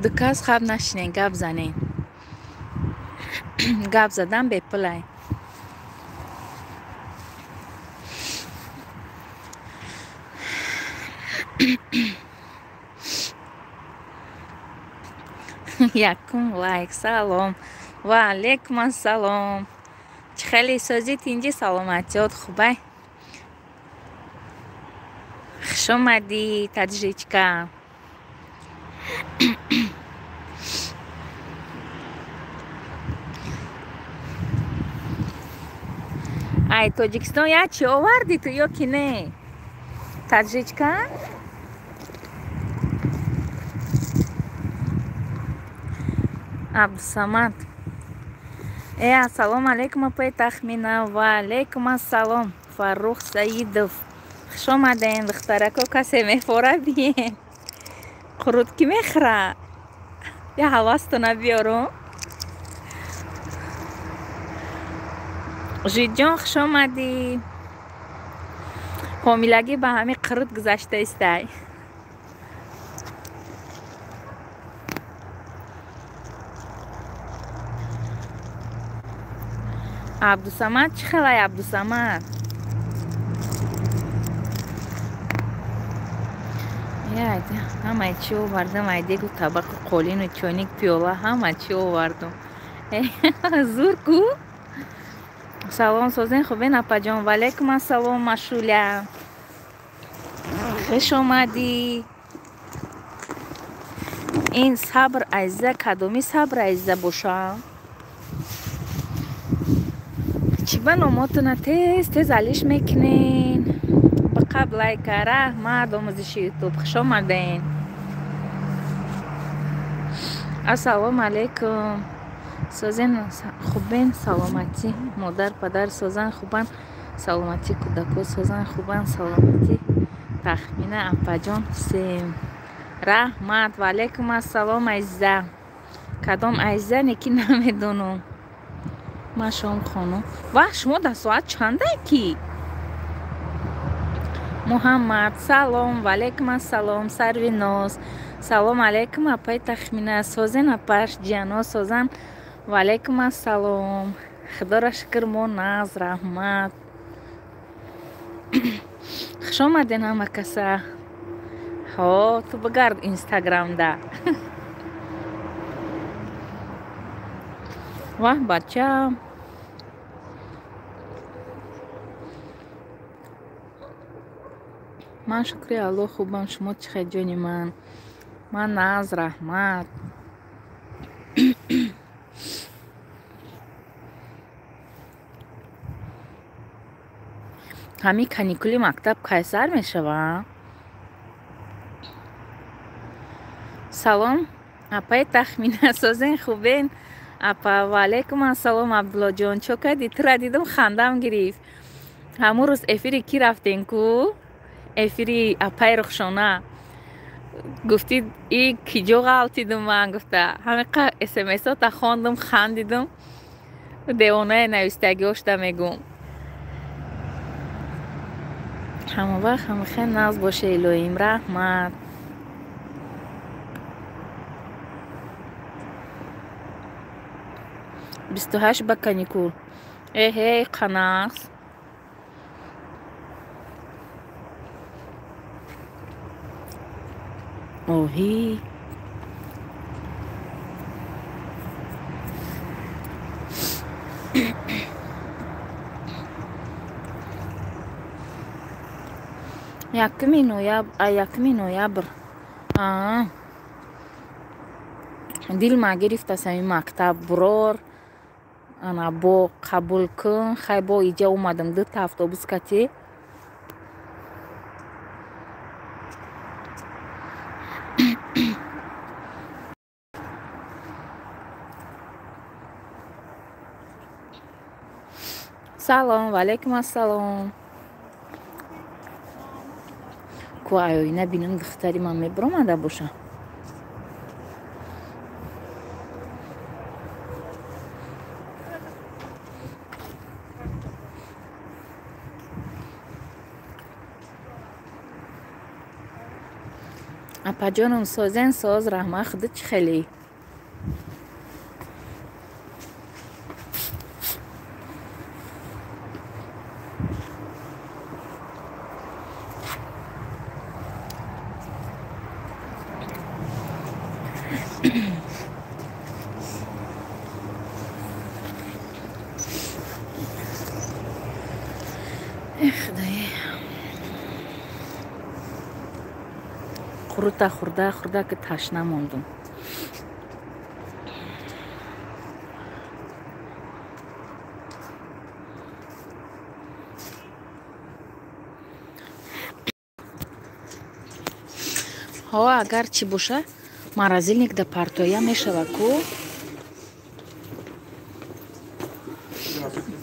Ду кас хаб нашинен, гап занен. Гап задан бепулай. Якум лайк, салом. Ва алейкум ассалом. Чӣ хеле созӣ, тинҷӣ, саломатиёт хубай? Хуш омадӣ, таджичка. Ай, Тоҷикистон як чӣ овардӣ ту ё ки не? Таджичка? Абдусамад. Ассалому алейкум, апай Тахмина. Ва алейкум ассалом. Фаррух Саидов. Хуш омадем, духтарако, касе мефора биен. Қурут ки мехӯра? Я ҳавастона биёрум. Жидҷон, хуш омадӣ. Ҳомилагӣ ба ҳамин қурут гузашта истай. Абдусамад чӣ хелай, Абдусамад? Ҳамаи чӣ овардам, айдегу табақу қолину чойник, пиёла, ҳама чӣ овардум. Зур ку? Салом, созен хубен, апаҷон. Ва алейкум ассалом, Машуля. Хуш омадӣ. Ин сабр азиза, кадоми сабр азиза боша? Чӣ ба номотона тез тез алиш мекунен? Ба қабл лайка, раҳмат, омӯзиши ютуб. Хуш омаден. Ассалому алейкум. Созен хубен, саломатӣ. Модар, падар созан хубан, саломатӣ. Кӯдако созан хубан, саломатӣ. Тахмина апаҷон сем. Раҳмат, ва алейкум ассалом, азиза. Кадом азиза неки намедонам. Ман шом хонум. Ва шумо дар соат чандай ки? Муҳаммад, салом, ва алейкум ассалом, Сарвиноз. Салом алейкум, апай Тахмина. Созен апаш, ҷиано созан. Ва алейкум ассалом. Худоро шукр, мо наз, раҳмат. Хуш омаден ҳама каса. Ҳо, ту бигард инстаграмда. Ваҳ, бача. Ман шукри Аллоҳ хубам, шумо чӣ хел, ҷони ман? Ман наз, раҳмат. Ҳамин каникули мактаб кай сар мешава? Салом, апай Тахмина, созен хубен? Апа, ва алейкум ассалом, Абдуллоҷон. Чо кардӣ? Тура дидум, хандам гирифт. Ҳамун рӯз эфири ки рафтем ку? Эфири апай Рухшона. Гуфтӣ и киҷо ғалтидум ман гуфта. Ҳамиқа смсота хондум, хандидум. Девонаи навистагиошта мегум. Ҳама вақт ҳамихел нағз боша, илоҳим, раҳмат. 28 ба каникул. Эҳей, қанақс. Оҳи. Якуми ноябр, 1 ноябр. Дилма гирифтас ҳамин мактаб бурор, ана бо қабул кун. Хай, бо иҷа омадам дута автобус кати. Салом, ваалайкум ассалом. Ку аёина бинам, духтари ман мебиромада боша. Апаҷоном, созен, соз, раҳмат. Худу чӣ хеле? Худое, қурута хӯрда хӯрда ки ташна мондум. Ҳо, агар чӣ боша, морозильник да партоя мешава ку. Здравствуйте.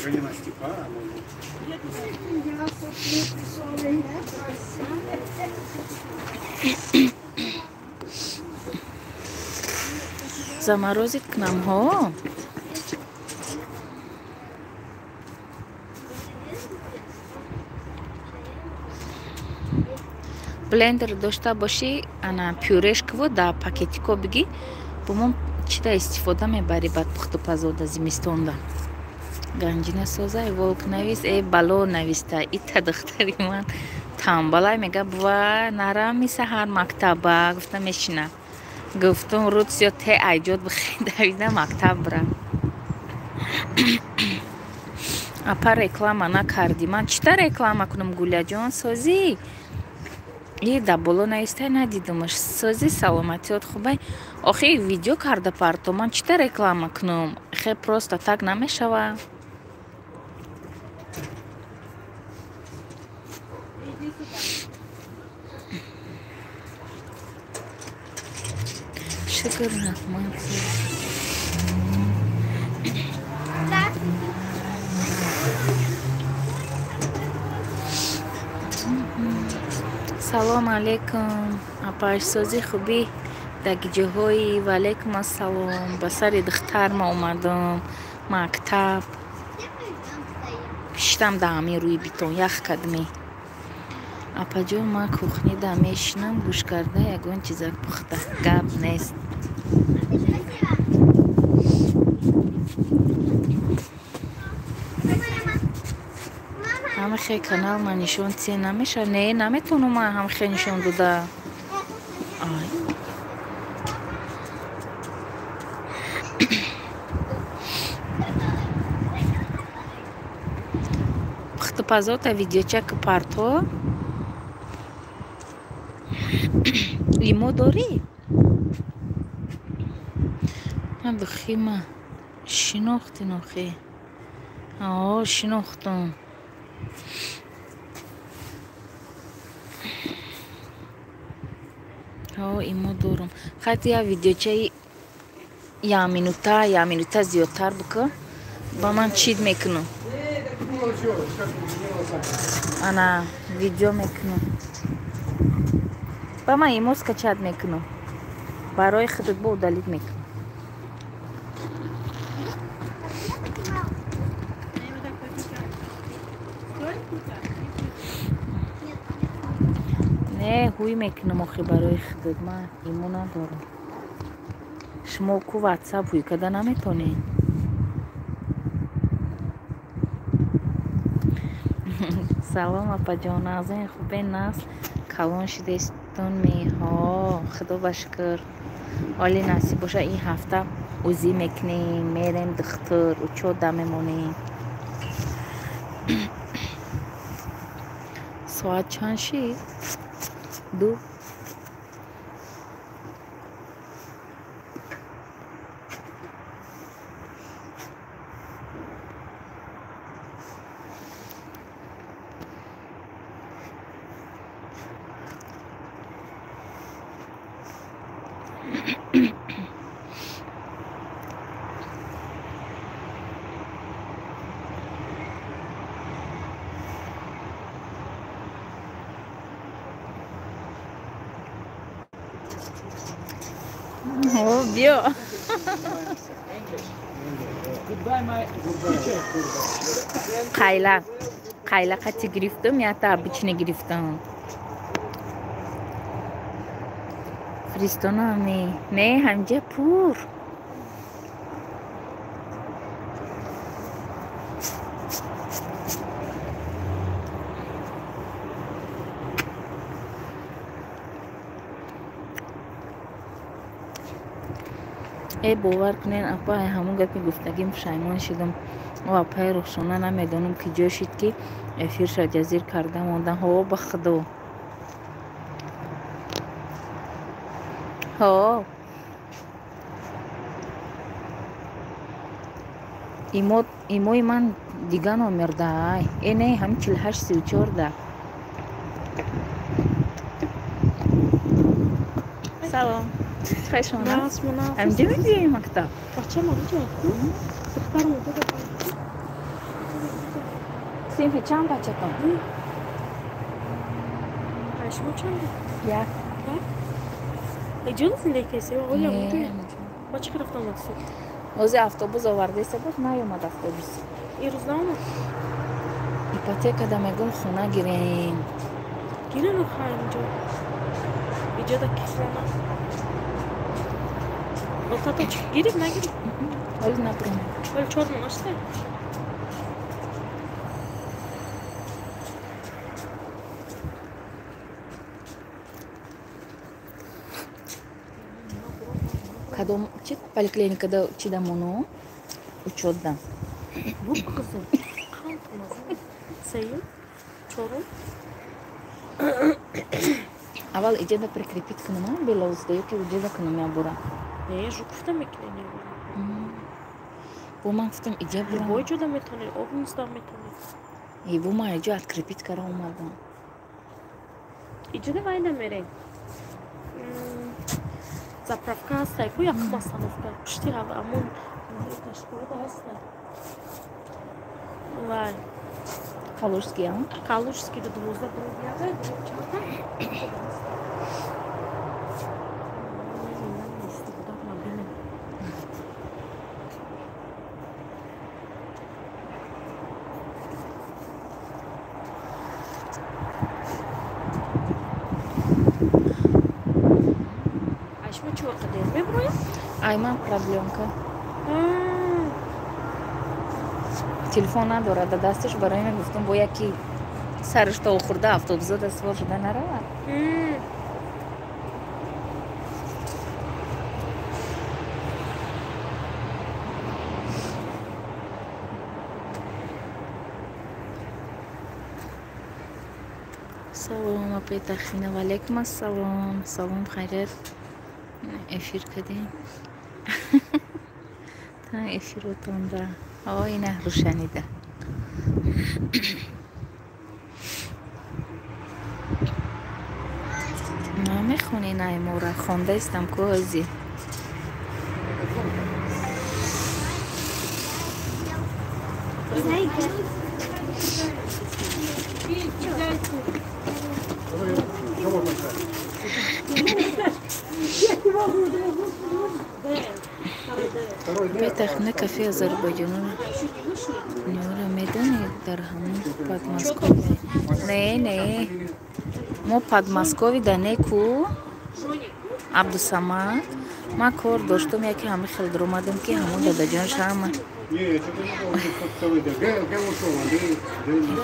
Галина Степановна. Заморозить к нам, ҳо. Блендер дошта бошӣ, ана пюреш кво, да пакетико бигӣ, бо чида истифода мебарӣ. Баъд пухтупазода зимистонда. Ганҷина созай, волк навис, э бало нависта. Ита духтари ман тамбалай, мега: «Бува, нарами саҳар мактаба», гуфта мешина. Гуфтум: «Рӯд те айҷод бихе, давида мактаб бира». Апа, реклама накардӣ. Ман чита реклама кунам, Гуляҷон? Созӣ? И да боло наистай, надидумаш. Созӣ, саломатиёт хубай? Охи, видео карда парто, ман чита реклама кунам? Хе, просто так намешава. Иди сюда. Шукр, раҳмат. Здравствуйте. Салом алейкум, апашсозӣ, хубӣ? Дагиҷоҳои? Ваалайкум ассалом. Ба сари духтарма омадам мактаб. Шиштам да ҳамин рӯи битон, ях кадми. Апаҷон, ман кухнида мешинам, гӯш карда, ягон чизак пухта, гап нест. Спасибо. Ҳамихе канал ма нишон тие намеша? Не, наметонам ман ҳамихе нишон дода. Ай, пухтупазота видеочак парто. Лимо дорӣ? Духима шинохтин охи? О, шинохтум. О, имо дорум. Хайти, я видеочаи 1 минута, 1 минута зиёдтар бука, ба ман чид мекунам. Ана видео мекунам, ба ман имо скачать мекунам, барои худат бо удалить мекунам. Я его так покидаю. Стой, Кута. Не, ҳуй мекунам охи барои худат. Ман имо надорам. Шумо ку ватсап ҳуй карда наметонед. Салом апаҷон, азин хубе нас калон шидестон меҳо. Худо ба шукр. Оли насиб боша, ин ҳафта узӣ мекунем, мерем духтур, учода мемонем. Соат чанд шид? 2. Биё. Қайла. Қайла қати гирифтам, ята обычно гирифтам. Фристонами. Не, ҳамҷа пур. Э, бовар кунен, апа, ҳамон гапи гуфтагим пушаймон шудам. О, апаи Рухшона намедонам ки ҷо шид, ки эфирша ҷазир карда монда. Ҳо, ба худо. Ҳо. Имои ман дига номерда. Ай. Э, не, ҳам 48 34 да. Салом. Хайшона. Ҳамҷа мебиёи мактаб? Синфи чанд бачатон? Як. Ози автобус овардаиста буд, наёмад автобус. Ипотекада мегӯм хона гирем. Гирифт, нагирифт? Ҳоли набурам. Ҳоли 4 моҳ шуда? Кадом чи поликлиникада чи дамону? Учётда. Бук қизим. Қанд сеюм, чорум. Аввал иҷода прикрепить кунам, беловузда ё ки иҷода кунам я бура. Не, жукуфта мекунӣ. Бо ман гуфтам иҷа бурам. Бо иҷода метавонӣ, обнизда метавонӣ. Э, бо ман иҷо открепить кара омадам. Иҷода вайда мерем. Заправка ҳастай, ку якум остановка. Пушти амон ташкилота ҳастай. Вай. Калужский, а? Калужский до 12 дробь чанда? Ай, ман проблемка. Телефон надорад да дасташ, барои ман гуфтам, бо яки сараш то хӯрда автобусода савор шуда наравад. Салом, апаи Тахмина. Ва алайкум ассалом. Салом, хайрият. Эфир кардем. Та эфиротонда. О, ина рӯшанида. Намехонӣ наймора, хондаистам ку ҳозир. Бетахмина, кафе Азарбайҷонро ниёра медонед дар ҳамон Подмосковье? Не, не. Мо Подмосковьеда не ку. Абдусамад. Ман кор доштам, яке ҳама хел даромадам, ки ҳамон дадаҷон шама.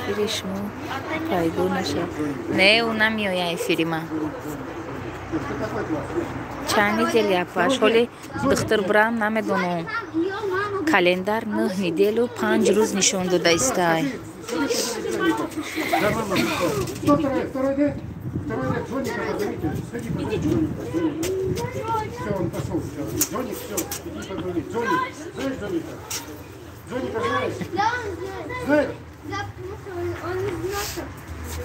Эфири шумо пайдо нашав. Не, ӯ намеоя эфири ман. Чанд недели апаш? Ҳоли духтур бурам намедонам. Календар 9 неделю 5 рӯз нишон дода истай.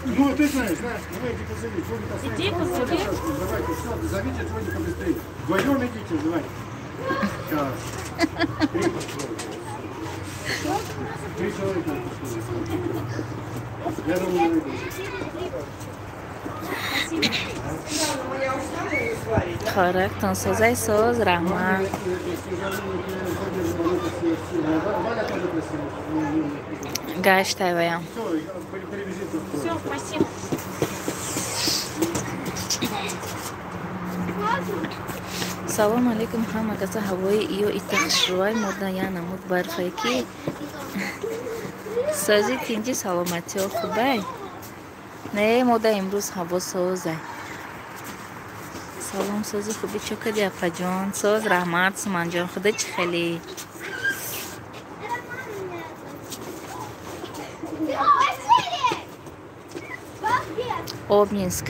Ну, ты знаешь, знаешь, давай иди позови, Джоника. Иди позови. Давайте, все, зовите Джоника быстрее. Вдвоем идите, давай. Сейчас. 3 человека. Я думаю, найду. Характон созай соз, раҳмат. Гаштай ваям. Все, спасибо. Салом алейкум ҳама каса. Ҳавои иё итахшрувай мода я намуд барфай ки сози тинҷи саломатиҳо хубай. Не, мода имрӯз ҳаво созай. Салом сози хуби чо кади апаҷон? Соз, раҳмат суманҷон, худо чӣ хеле? Обнинск.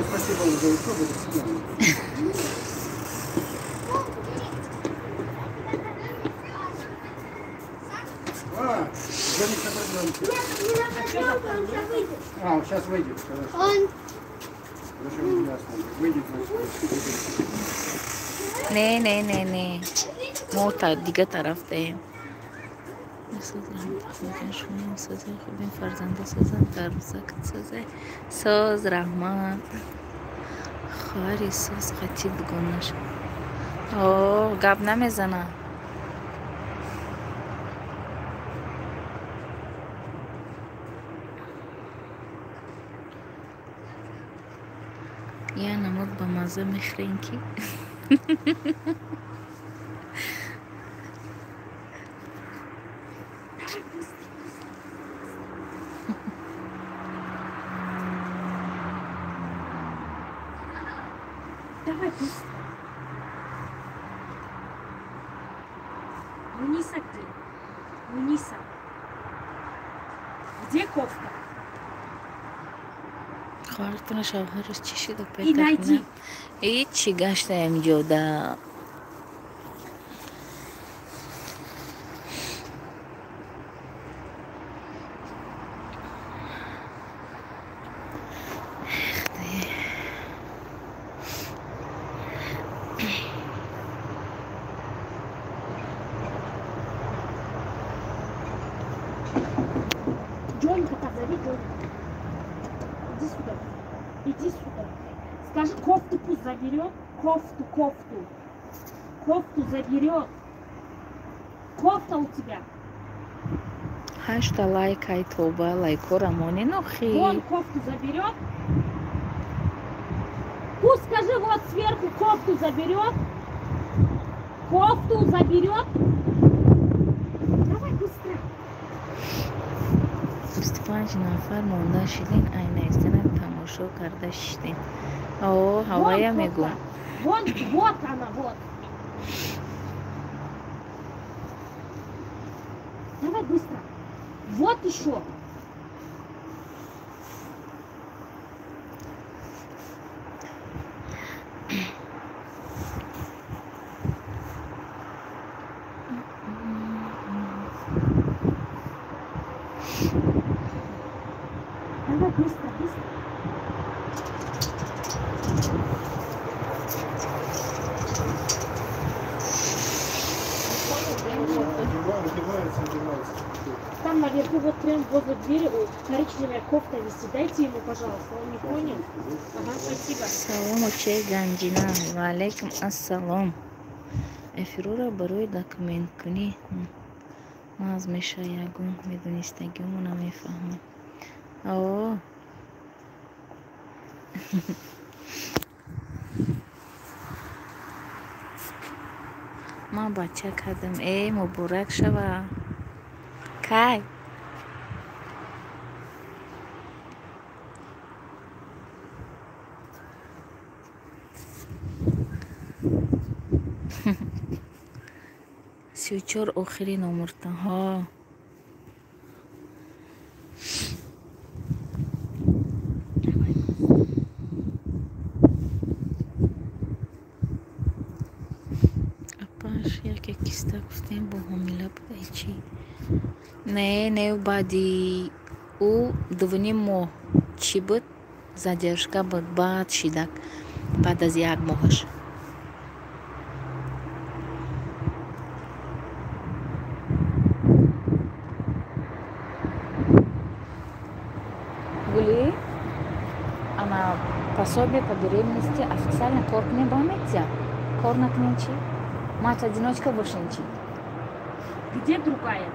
Спасибо вам за учебу. До свидания. А, Джоник на программке. А, он сейчас выйдет. Он... Выйдет, значит, выйдет. Не, не, не, не. Мо дига тараф даем. Фарзанда созам, тарбузак созай. Соз, раҳмат. Хоҳари соз қатӣ дугонаш. О, гап намезана. Я намуд ба маза мехӯрем ки. Давай быстро. Муниса где? Муниса. Где кофта? Хоҳартона шавҳараш чӣ шида? И найди. Ҳичи гаштаем ҷода. Джонька, позови Джонька. Иди сюда. Иди сюда. Скажи, кофту пусть заберет. Кофту, кофту. Кофту заберет. Кофта у тебя. 8 лайк ай тоба, лайкора монинохи. Вон кофту заберет. Пусть, скажи, вот сверху кофту заберет. Кофту заберет. Давай быстро. 25 нафар монда шидин, айнаистана тамошо карда шидин. О, ҳавая мегӯ. Вон, вот она, вот. Давай быстро. Вот еще. Давай быстро, быстро. Одевается, одевается. Там наверху, вот прям возле двери, коричневая кофта висит. Дайте ему, пожалуйста, он не понял. Ага, спасибо. Салом, очей Ганҷина. Ва алейкум ассалом. Эфирора барои документкунӣ нағз меша, ягон медонистагиҳомо намефаҳмам. О ман бача кардам. Э, муборак шава. Кай? 34 охири номуртан. Ҳо. Апаш яке киста гуфтем бо ҳомила буда чӣ? Не, не, баъди ӯ дувним моҳ чӣ буд? Задержка буд, баъд шидак, баъд аз як моҳаш. Гули, ана пособие по беременности официально кор кунем, ба метия? Кор накунем чӣ? Мать одиночка бошем чӣ? Где другая?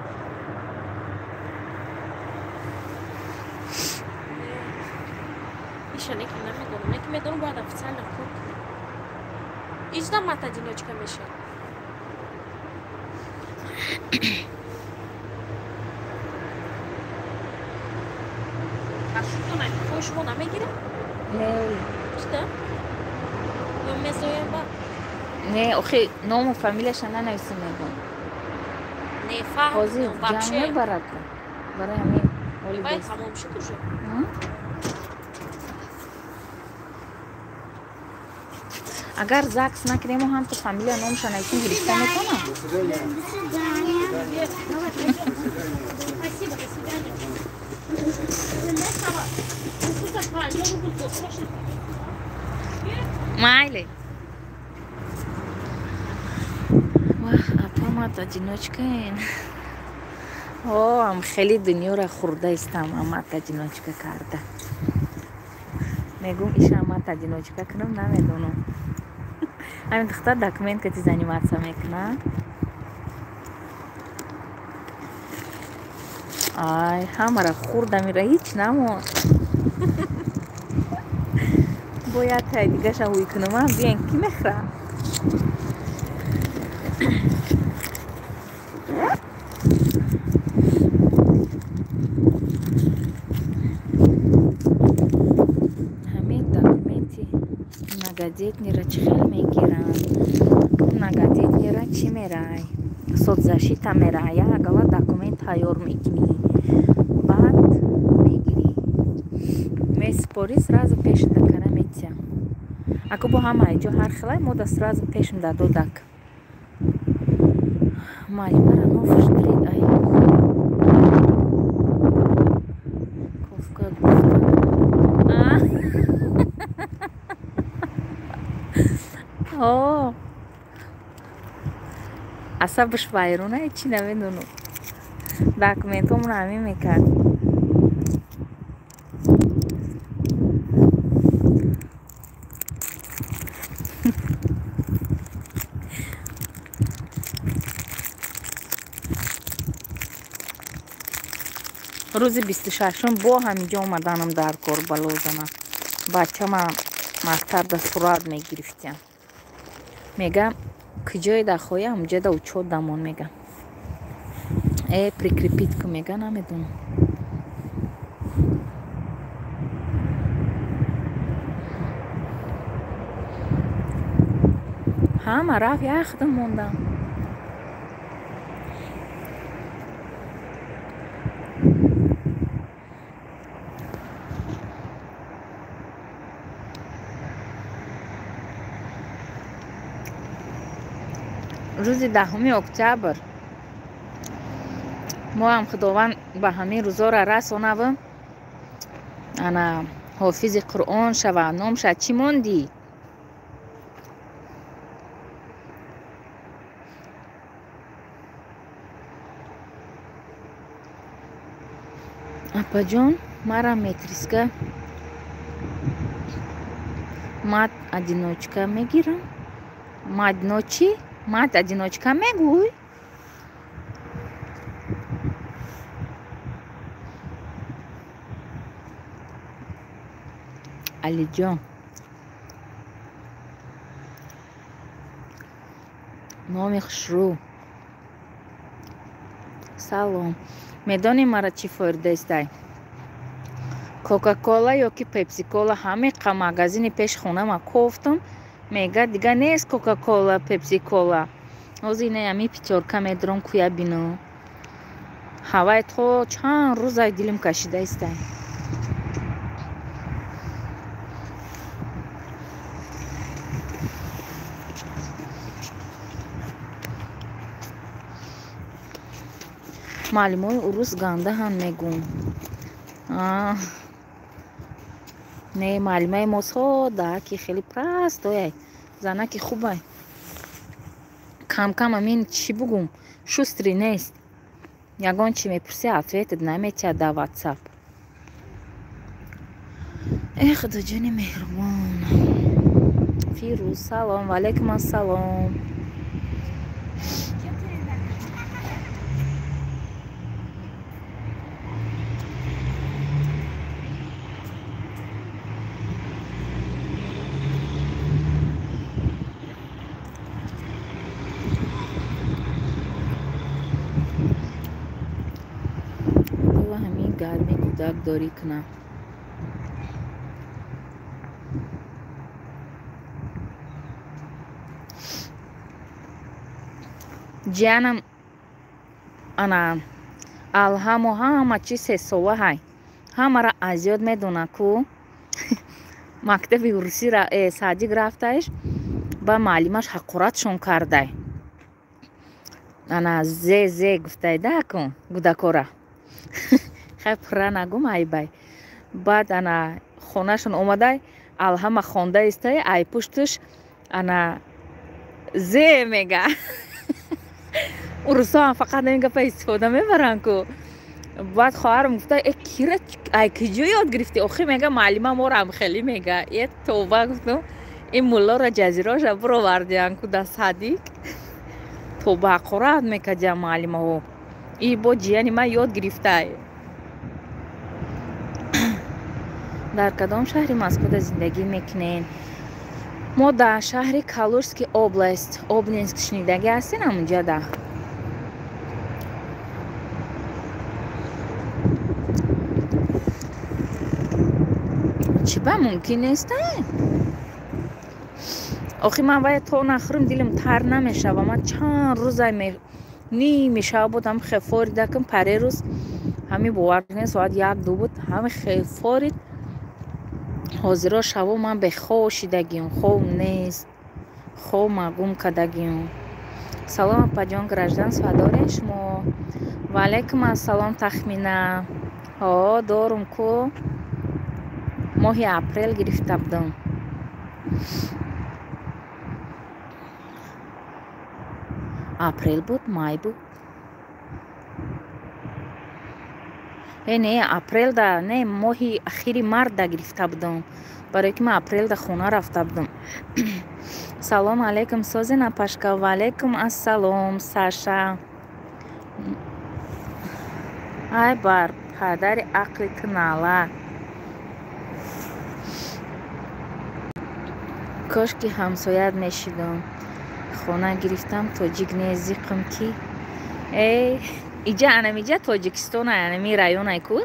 Иша неки намедонам. Неки медонам, бояд официально кор кунем. Ичда мать одиночка мешавад. Шумо намегирем? Не. Чида? Ё мезояба? Не, охи ному фамилияша нанависем мегӯм. Не, фаҳм. Ҳозир ҷанг мебарад. Барои ҳамин оли Вай тамом шуд уже. Агар ЗАГС накунем, ҳам то фамилия номша нависем, гирифта метавонам? До свидания. До свидания. Спасибо, до свидания. Майли. Вах, апа мать одиночкаен. О, ам хеле дунёра хӯрда истам, мать одиночка карда. Мегум, иша мать одиночка кунам, намедонам. Ҳамин духтар документ кати заниматься мекунад. Ай, ҳамара хӯрда мера, ҳеҷ намонд. Бояд тай дигаша ҳуй кунам, а биен ки мехӯра? Ҳамин документи многодетныйра чӣ хел мегиранд? Многодетныйра чӣ мерай? Соцзащита мерай, агала документ тайёр мекунӣ, баъд мегирӣ, месупорӣ, сразу пеши дакара метия. Ако бо ҳамаи ҷо ҳар хелай, мо да сразу пешм дадодак. Муаллимара нофаш диред, ай кофка гуфта. О, асабаш вайрона, чӣ намедонам. Документҳомро ҳамин мекард. Рӯзи 26-ум бо ҳаминҷо омаданам дар кор ба Лозана. Бачама мактабда сурат мегирифтям. Мегам, куҷое да хоҳӣ, ҳамунҷо да учёт дамон мегам. Э, прикрепить ку мега, намедонам. Ҳама рафт, як худам мондам. Рӯзи 10 октябр мо ҳам Худованд ба ҳамин рӯзора расонавам. Ана ҳофизи Қуръон шава, номша чӣ мондӣ? Апаҷон, мара метриска мат одиночка мегирам. Мадно чӣ? Мать одиночка мегӯй? Алиҷон, номи хушрӯ. Салом. Медонӣ мара чӣ фоидаистай? Кока-кола ё ки пепсикола. Ҳамиқа магазини пеши хонама кофтум, мега дига нест кока-кола, пепсикола. Ҳозир ина ами пятёрка медурам, куя бину. Ҳавай то чанд рӯзай дилим кашидаистай. Маълимои урус гандаҳанд, мегӯм. Не, маълимаи мо сода, ки хеле простояй, занаки хубай. Камкам амин чӣ бугум, шустрый нест. Ягон чӣ мепурси, ответит наметиҳад дар ватсап. Э, худоҷони меҳрубон. Фирӯз, салом. Ваалайкум ассалом. Гарми кӯдак дорӣ кунам. Ҷиянам ана алҳаму ҳама чи сесола ҳай, ҳамара азёд медона ку. Мактаби русира садик рафтаиш, ба маълимаш ҳақоратшон кардай. Ана зе зе гуфтай да кун гудакора. Хай пурра нагум, айбай. Баъд ана хонашон омадай, алҳама хонда истай, ай пуштуш ана зе мега. Урусоам фақат ин гапа истифода мебаранд ку. Баъд хоҳарам гуфта: э, кира ай куҷо ёд гирифтӣ? Охи мега, маълима морам хеле мега. Е, товба, гуфтум, ин муллоро ҷазироша буровардиан ку дар садик. Тоба, ҳақорат мекардиам маълимаҳо. И бо ҷияни ман ёд гирифтай. Дар кадом шаҳри Москвада зиндагӣ мекунед? Мо дар шаҳри Калужский область, Обнинск шунидагӣ ҳастен, ҳамунҷада. Чӣ ба мумкин нестай? Охи ман вая то нахӯрам, дилам тар намешава. Ман чанд рӯзай ними шаб буд, ҳам хефоридакам парерӯз, ҳами бовар кунед, соат 1-2 буд, ҳами хефорид. Ҳозиро шаво ман бехоб шидагиюм, хоб нест, хоб магум кардагиюм. Салом, апаҷон, гражданство дорем шумо? Ваалайкум ассалом, Тахмина. Ҳо, дорум ку, моҳи апрел гирифта будам. Апрел буд, май буд. Э, не, апрелда не, моҳи ахири мартда гирифта будам, барое ки ман апрелда хона рафта будам. Салом алейкум, созен апашка. Ваалайкум ассалом, Саша. Ай бар падари ақли ту нала. Кошки ҳамсоят мешидам. Хона гирифтам, тоҷик не, зиқм ки. Эй, иҷа анамиҷа Тоҷикистонай, анами районай ку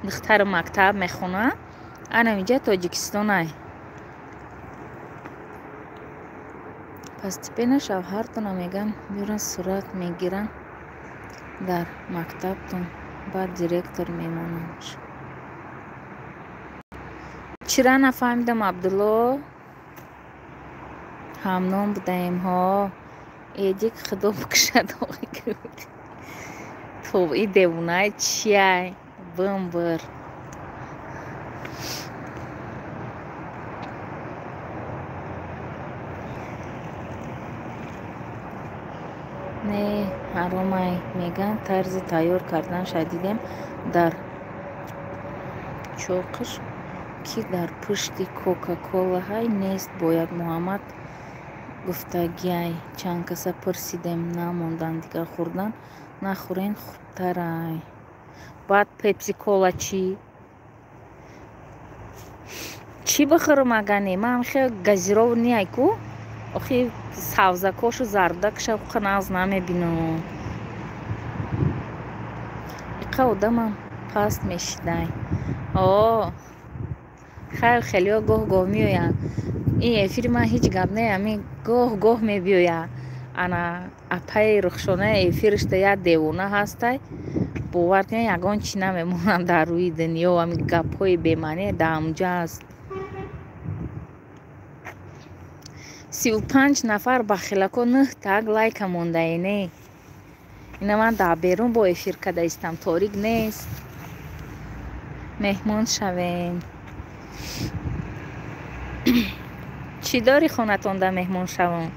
духтари мактаб мехона, анамиҷа Тоҷикистонай. Постепенно шавҳартона меган, меёран, сурат мегиранд дар мактабтон, баъд директор мемонанд. Чира нафаҳмидам, Абдулло? Ҳамном будаем, ҳо. Эдик, худо бикушад. Тоб, и девонай чияй? Бимбир. Не, ҳаромай меган, тарзи тайёр карданша дидем дар чоқиш, ки дар пушти кока-колаҳай нест, бояд Муҳаммад Гуфтагиай, чанд каса пурсидем, намондан дигар хӯрдан. Нахӯрен хубтарай. Баъд пепси кола чӣ? Чӣ бихӯрам ага не? Ман хел газированный ай ку? Охи савзакошу зардакша қаназ намебинам. Иқа одамам паст мешидай. О, хайр, хелиҳо гоҳ-гоҳ меоянд. Ин эфири ман ҳеҷ гап не, ами гоҳ-гоҳ мебиёяд. Ана апаи Рухшона эфирашда як девона ҳастай. Бовар кунед, ягон чӣ намемонад дар рӯи дунё. Ами гапҳои бемаъне дар ҳамҷа аст. 35 нафар бахилако 9 так лайка мондаe не. Ина ман дар берун бо эфир карда истам, торик нест. Меҳмон шавем. Чӣ дори хонатонда меҳмон шавам?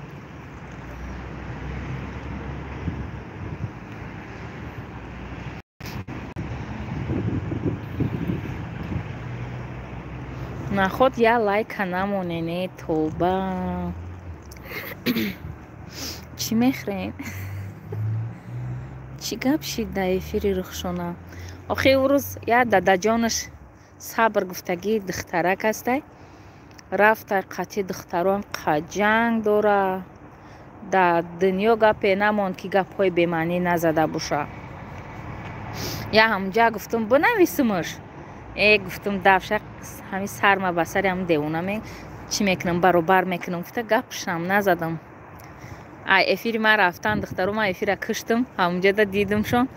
Наход я лайка намоне не, тоба. Чӣ мехӯрем? Чӣ гап шид дар эфири Рухшона? Охи ӯ рӯз я дадаҷонаш сабр гуфтагӣ духтарак ҳастай. Рафта қатъи духтарон ҷанг дора. Дар дунё гапе намонд, ки гапҳои бемаънӣ назада боша. Я ҳамҷа гуфтум бинависумаш. Гуфтум давша ҳамин сарма ба сари ҳамин девона чӣ мекунам, баробар мекунам. Гуфта гапшам назадам. Ай эфири ман рафтан духтаро, ман эфира киштам, ҳамунҷода дидумшон.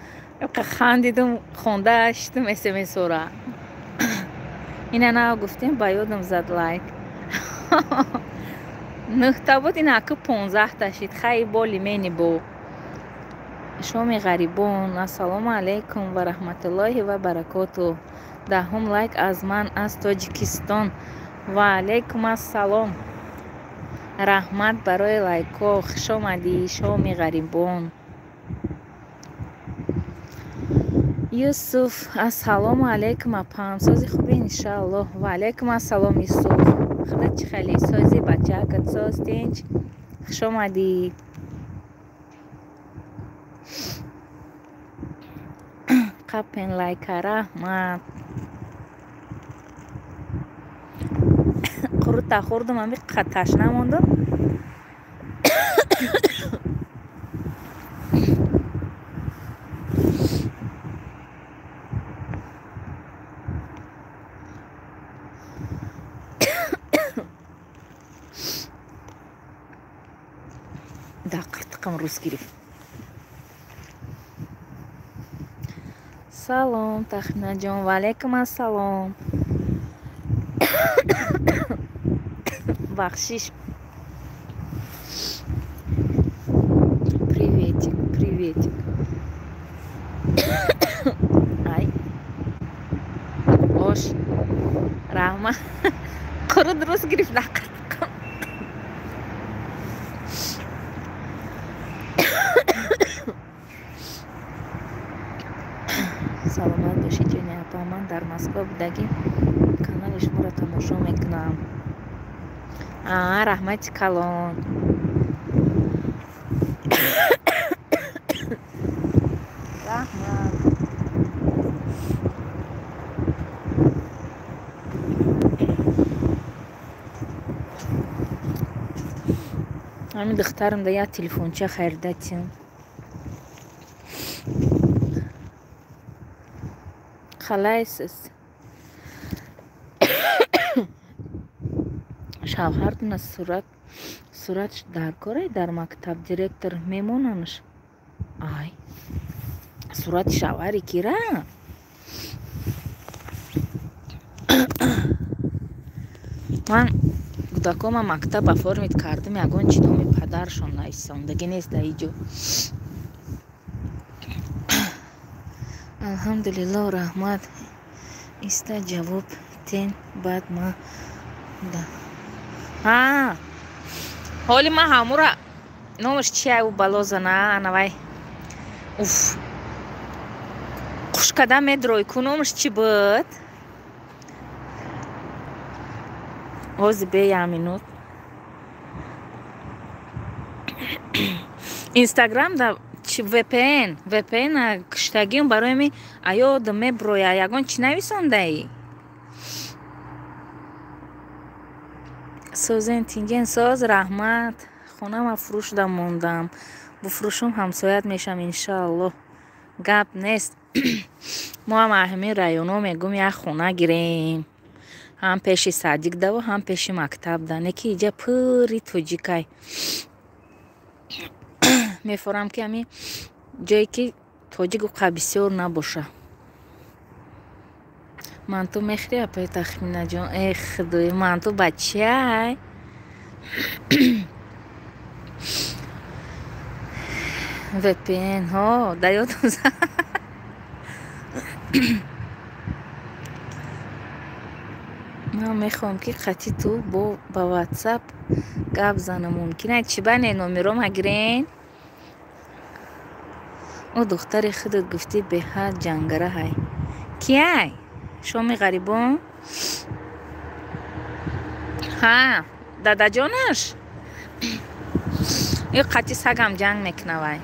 Хандидум, хонда шитум смсора. Ина нав гуфтем, ба ёдам зад лайк. 9 буд, ина аку 15 шид. Хай боли мени бо. Шоми ғарибон. Ассалому алайкум ва раҳматуллоҳи ва баракоту. 10 лайк аз ман аз Тоҷикистон. Ва алайкум ассалом. Раҳмат барои лайкҳо. Хуш омадӣ, шоми ғарибон. Юсуф, ассалому алайкум апам. Сози хуби иншааллоҳ. Ва алайкум ассалом, Юсуф. Худо чӣ хеле сози бачакат соз тинч. Хуш омадӣ. Қапен лайка, раҳмат. Қурута хӯрдум, ами ташна мондум. Дар қиртиқам рӯз гирифт. Салом, Тахминаҷон. Ва алайкум ассалом. Бахшиш. Приветик, приветик. Ай. Ош. Раҳма. Қурут рӯз гирифт дар қиртиқам. Саломат бошед, ҷони апа. Ман дар Москва будагӣ канали шуморо тамошо мекунам. Раҳмати калон. Раҳмат. Ҳамин духтарам да як телефонча харидатим. Қалайсиз? Шавҳартона суратш дар корай дар мактаб директор мемонанш. Ай, сурати шавҳари кира? Ман кӯдакома мактаб оформит кардам, ягон чи номи падаршон нависондагӣ нест дар иҷо. Алҳамдулиллоҳ, раҳмат. Иста ҷавоб тен, баъд ма да. Ҳоли ман ҳамура номаш чия ӯ балозана анавай. Уф. Хушкада медрой ку номаш чӣ буд? Ҳози бе як минут. Инстаграм да VPN, VPN киштагиам барои ми аёд меброя, ягон чӣ нависондаӣ? Созен тинҷен соз, раҳмат. Хонама фурӯшда мондам. Буфурӯшум ҳамсоят мешам иншааллоҳ. Гап нест. Мо ҳам ҳамин районо мегӯм як хона гирем. Ҳам пеши садик даву, ҳам пеши мактаб да. Не ки иҷа пури тоҷикай. Мефорам ки ҳамин ҷое ки тоҷик уқа бисёр набоша. Манту мехӯри апаи Тахминаҷон? Э худои, манту бачай. VPN ҳо, да ёдам зад. Ман мехоҳам ки қатъи ту бо ба WhatsApp гап занам. Мумкин ай чӣ ба не номерома гирен? Ӯ духтари худат гуфтӣ беҳад ҷангараҳай. Кияй? Шоми ғарибон? Ҳа, дадаҷонаш? Ё қатъи сагам ҷанг мекунавай.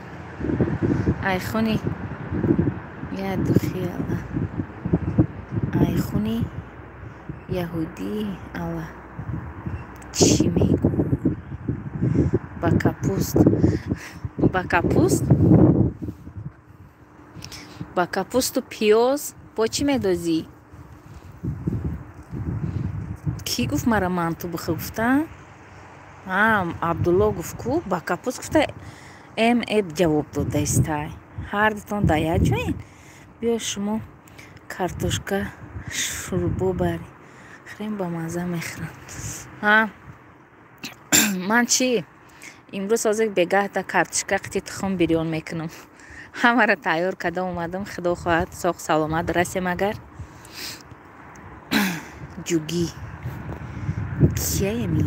Айхуни я духи Алла. Айхуни яҳудӣ Алла. Чӣ мегӯй? Ба капуст. Ба капуст? Ба капусту пиёз бо чӣ медозӣ? Кӣ гуфт мара манту бихӯр гуфта? А, Абдулло гуфт ку ба капуст гуфта м эб ҷавоб додаистай. Ҳар дутон дар як ҷоен? Биё шумо картошка шӯрбо барӣ. Хрем ба мазза мехӯрам. Ҳа, ман чӣ? Имрӯз ҳозир бегаҳда картошка қити тухм бирён мекунам. Ҳамаро тайёр карда омадам. Худо хоҳад соғ саломат расем агар. Ҷугӣ. Кияеми?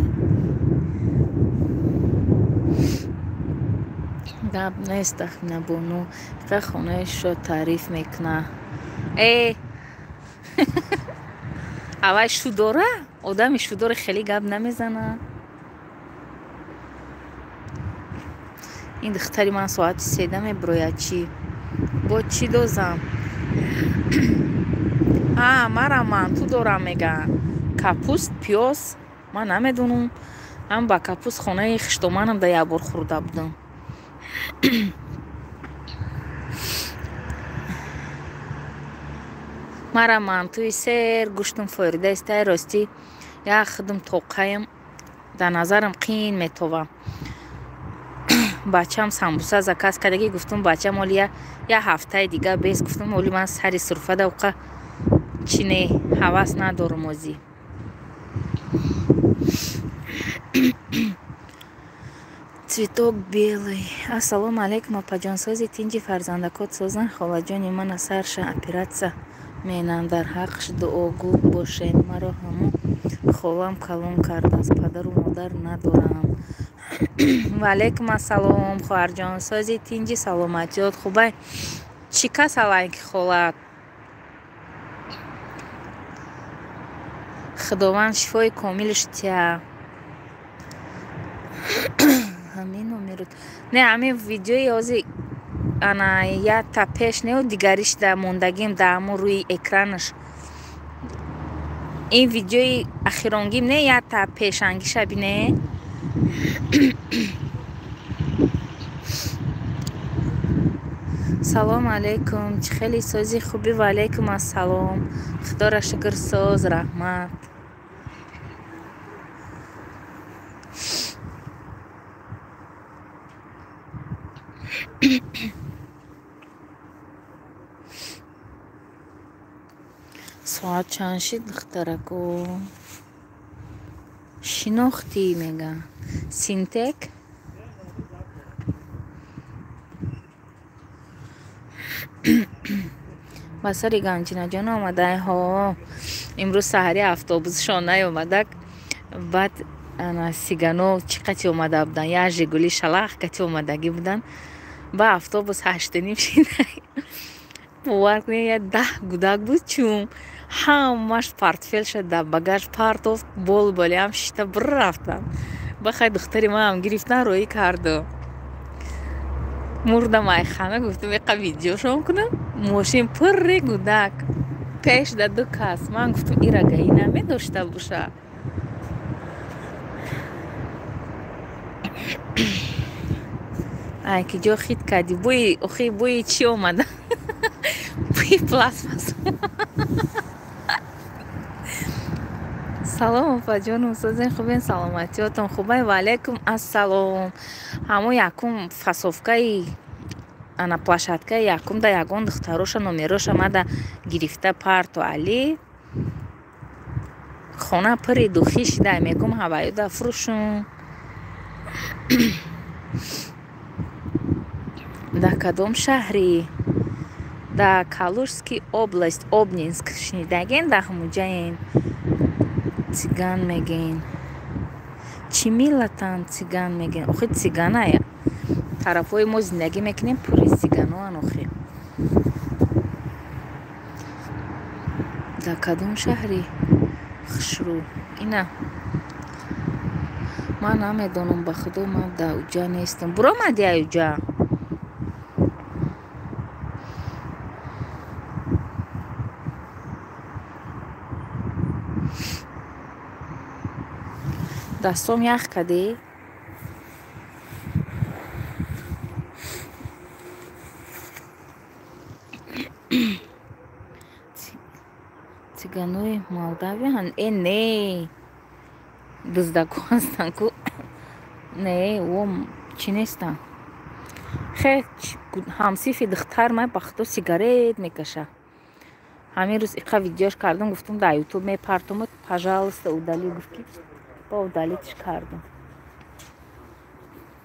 Гап нест Тахминабону. Фақат хонаи шумо таъриф мекуна. Э! Авай шу дора? Одами шудори хеле гап намезана. Ин духтари ман соати седа меброяд чӣ? Бо чӣ дозам? А, мара манту дорам мегӯянд. Капуст, пиёз, ман намедонам. Ҳам ба капуст хонаи хиштоманам да як бор хӯрда будам. Мара мантуи сер гӯштум форида истай ростӣ як худум тоқаям дар назарам қин метова. Бачам самбуса заказ кардагӣ гуфтум бачам оли як ҳафтаи дига бес гуфтум оли ман сари сурфада уқа чӣ не ҳавас надорум озӣ. Цветок белый. Ассалому алайкум апаҷон, сози тинҷи фарзандакот созан холаҷони ман асарша оператсия менам дар ҳаққш дуогӯ бошед. Маро ҳамон холам калон кардааст, падару модар надорам. Ва алайкум ассалом хоҳарҷон, сози тинҷи саломатиёт хубай. Чӣ касалай ки холат? Худованд шифои комилш тия. Ҳамин номерот. Не, ҳамин видеои ҳозир ана якта пеш неу дигариш да мондагим да ҳамон рӯи экранаш. Ин видеои ахиронгим не якта пешангиша бине. Салом алейкум, чӣ хеле сози хубӣ? Ва алейкум ассалом. Худоро шукр соз, раҳмат. Соат чанд шид духтарако? Шинохтӣ мега. Синтек? Ба сари Ганҷинаҷон омадай? Ҳо, имрӯз саҳари автобусшон наёмадак. Баъд ана сигано чӣ қати омада буданд? Як Жигули шалах кати омадагӣ буданд. Ба автобус 8:30 шидай. Бовар кунед, як 10 гудак буд чум. Ҳамаш портфелша дар багаж партофт, бол болиам шишта бир рафтанд. Ба хай духтари манам гирифтан роҳӣ карду. Мурдам ай хана, гуфтам эқа видеошон кунам. Мошин пурри гудак. Пеш да ду кас. Ман гуфтам ира гаи намедошта боша. Ай ки ҷо хит кардӣ? Бӯи охи бӯи чӣ омада? Бӯи пластмас. Салом опаҷонум, созен хубен, саломатиётон хубай. Ва алайкум ассалом. Ҳамо якум фасовкаи ана площадкаи якум да ягон духтароша номероша мада гирифта парту али хона пури духӣ шида, мегум ҳаваюда фурӯшум. Да кадом шаҳри? Да Калужский область, Обнинск. Шнидаген да ҳамуҷаен. Циган мегӯен. Чӣ миллатанд циган мегӯен? Охи циганая. Тарафҳои мо зиндагӣ мекунем, пури циганоан охи. Да кадом шаҳри? Хушрӯ. Ина. Ман намедонам, ба худо ман да уҷа нестам. Буромадӣ ай уҷа? Дастом ях кардӣ? Циганои Молдавиян? Э, не. Дуздако ҳастанд ку. Не, о чӣ нестанд. Хе, ҳамсифи духтар ман ба худо сигарет мекаша. Ҳамин рӯз иқа видеош кардам, гуфтам дар ютуб мепартомад, пожалуйста, удали, гуфт ки ба удалитш кардам.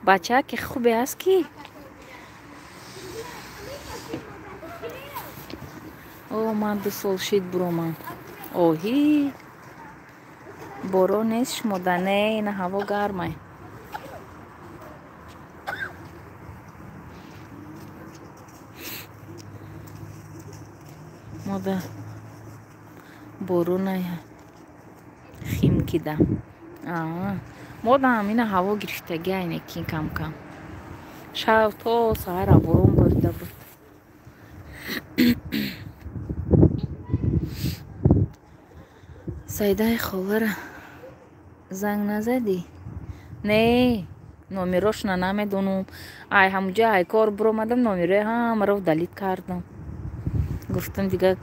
Бача ки хубе аст ки? О, ман 2 сол шид буромам. Оҳи. Борон нест шумода? Не, ина ҳаво гармай. Мода боронай хим кида. Мода ҳамина ҳаво гирифтагӣ айнекин кам-кам. Шаб то саҳара борон борида буд. Саидаи холара занг назадӣ? Не, номерошона намедонам. Ай ҳамуҷа ай кор буромадам, номерои ҳамаро удалит кардам. Гуфтам дига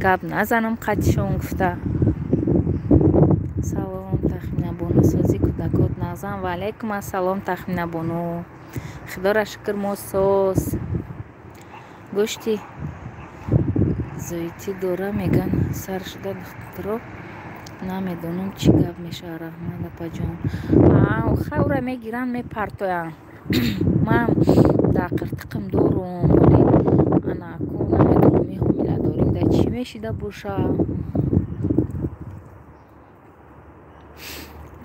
гап назанам қатишон гуфта. Салом Тахминабону, сози кӯдакот назам. Ва алайкум ассалом Тахминабону. Худоро шукр мо соз. Гӯшти зоитӣ дора меган сар шуда духтаро намедонам чӣ гап мешавад. Раҳмат апаҷон. Хай ура мегиранд мепартоянд. Ман дар қиртиқим дорум, вале ана ку намедонам ин ҳомиладорӣ да чӣ мешида боша.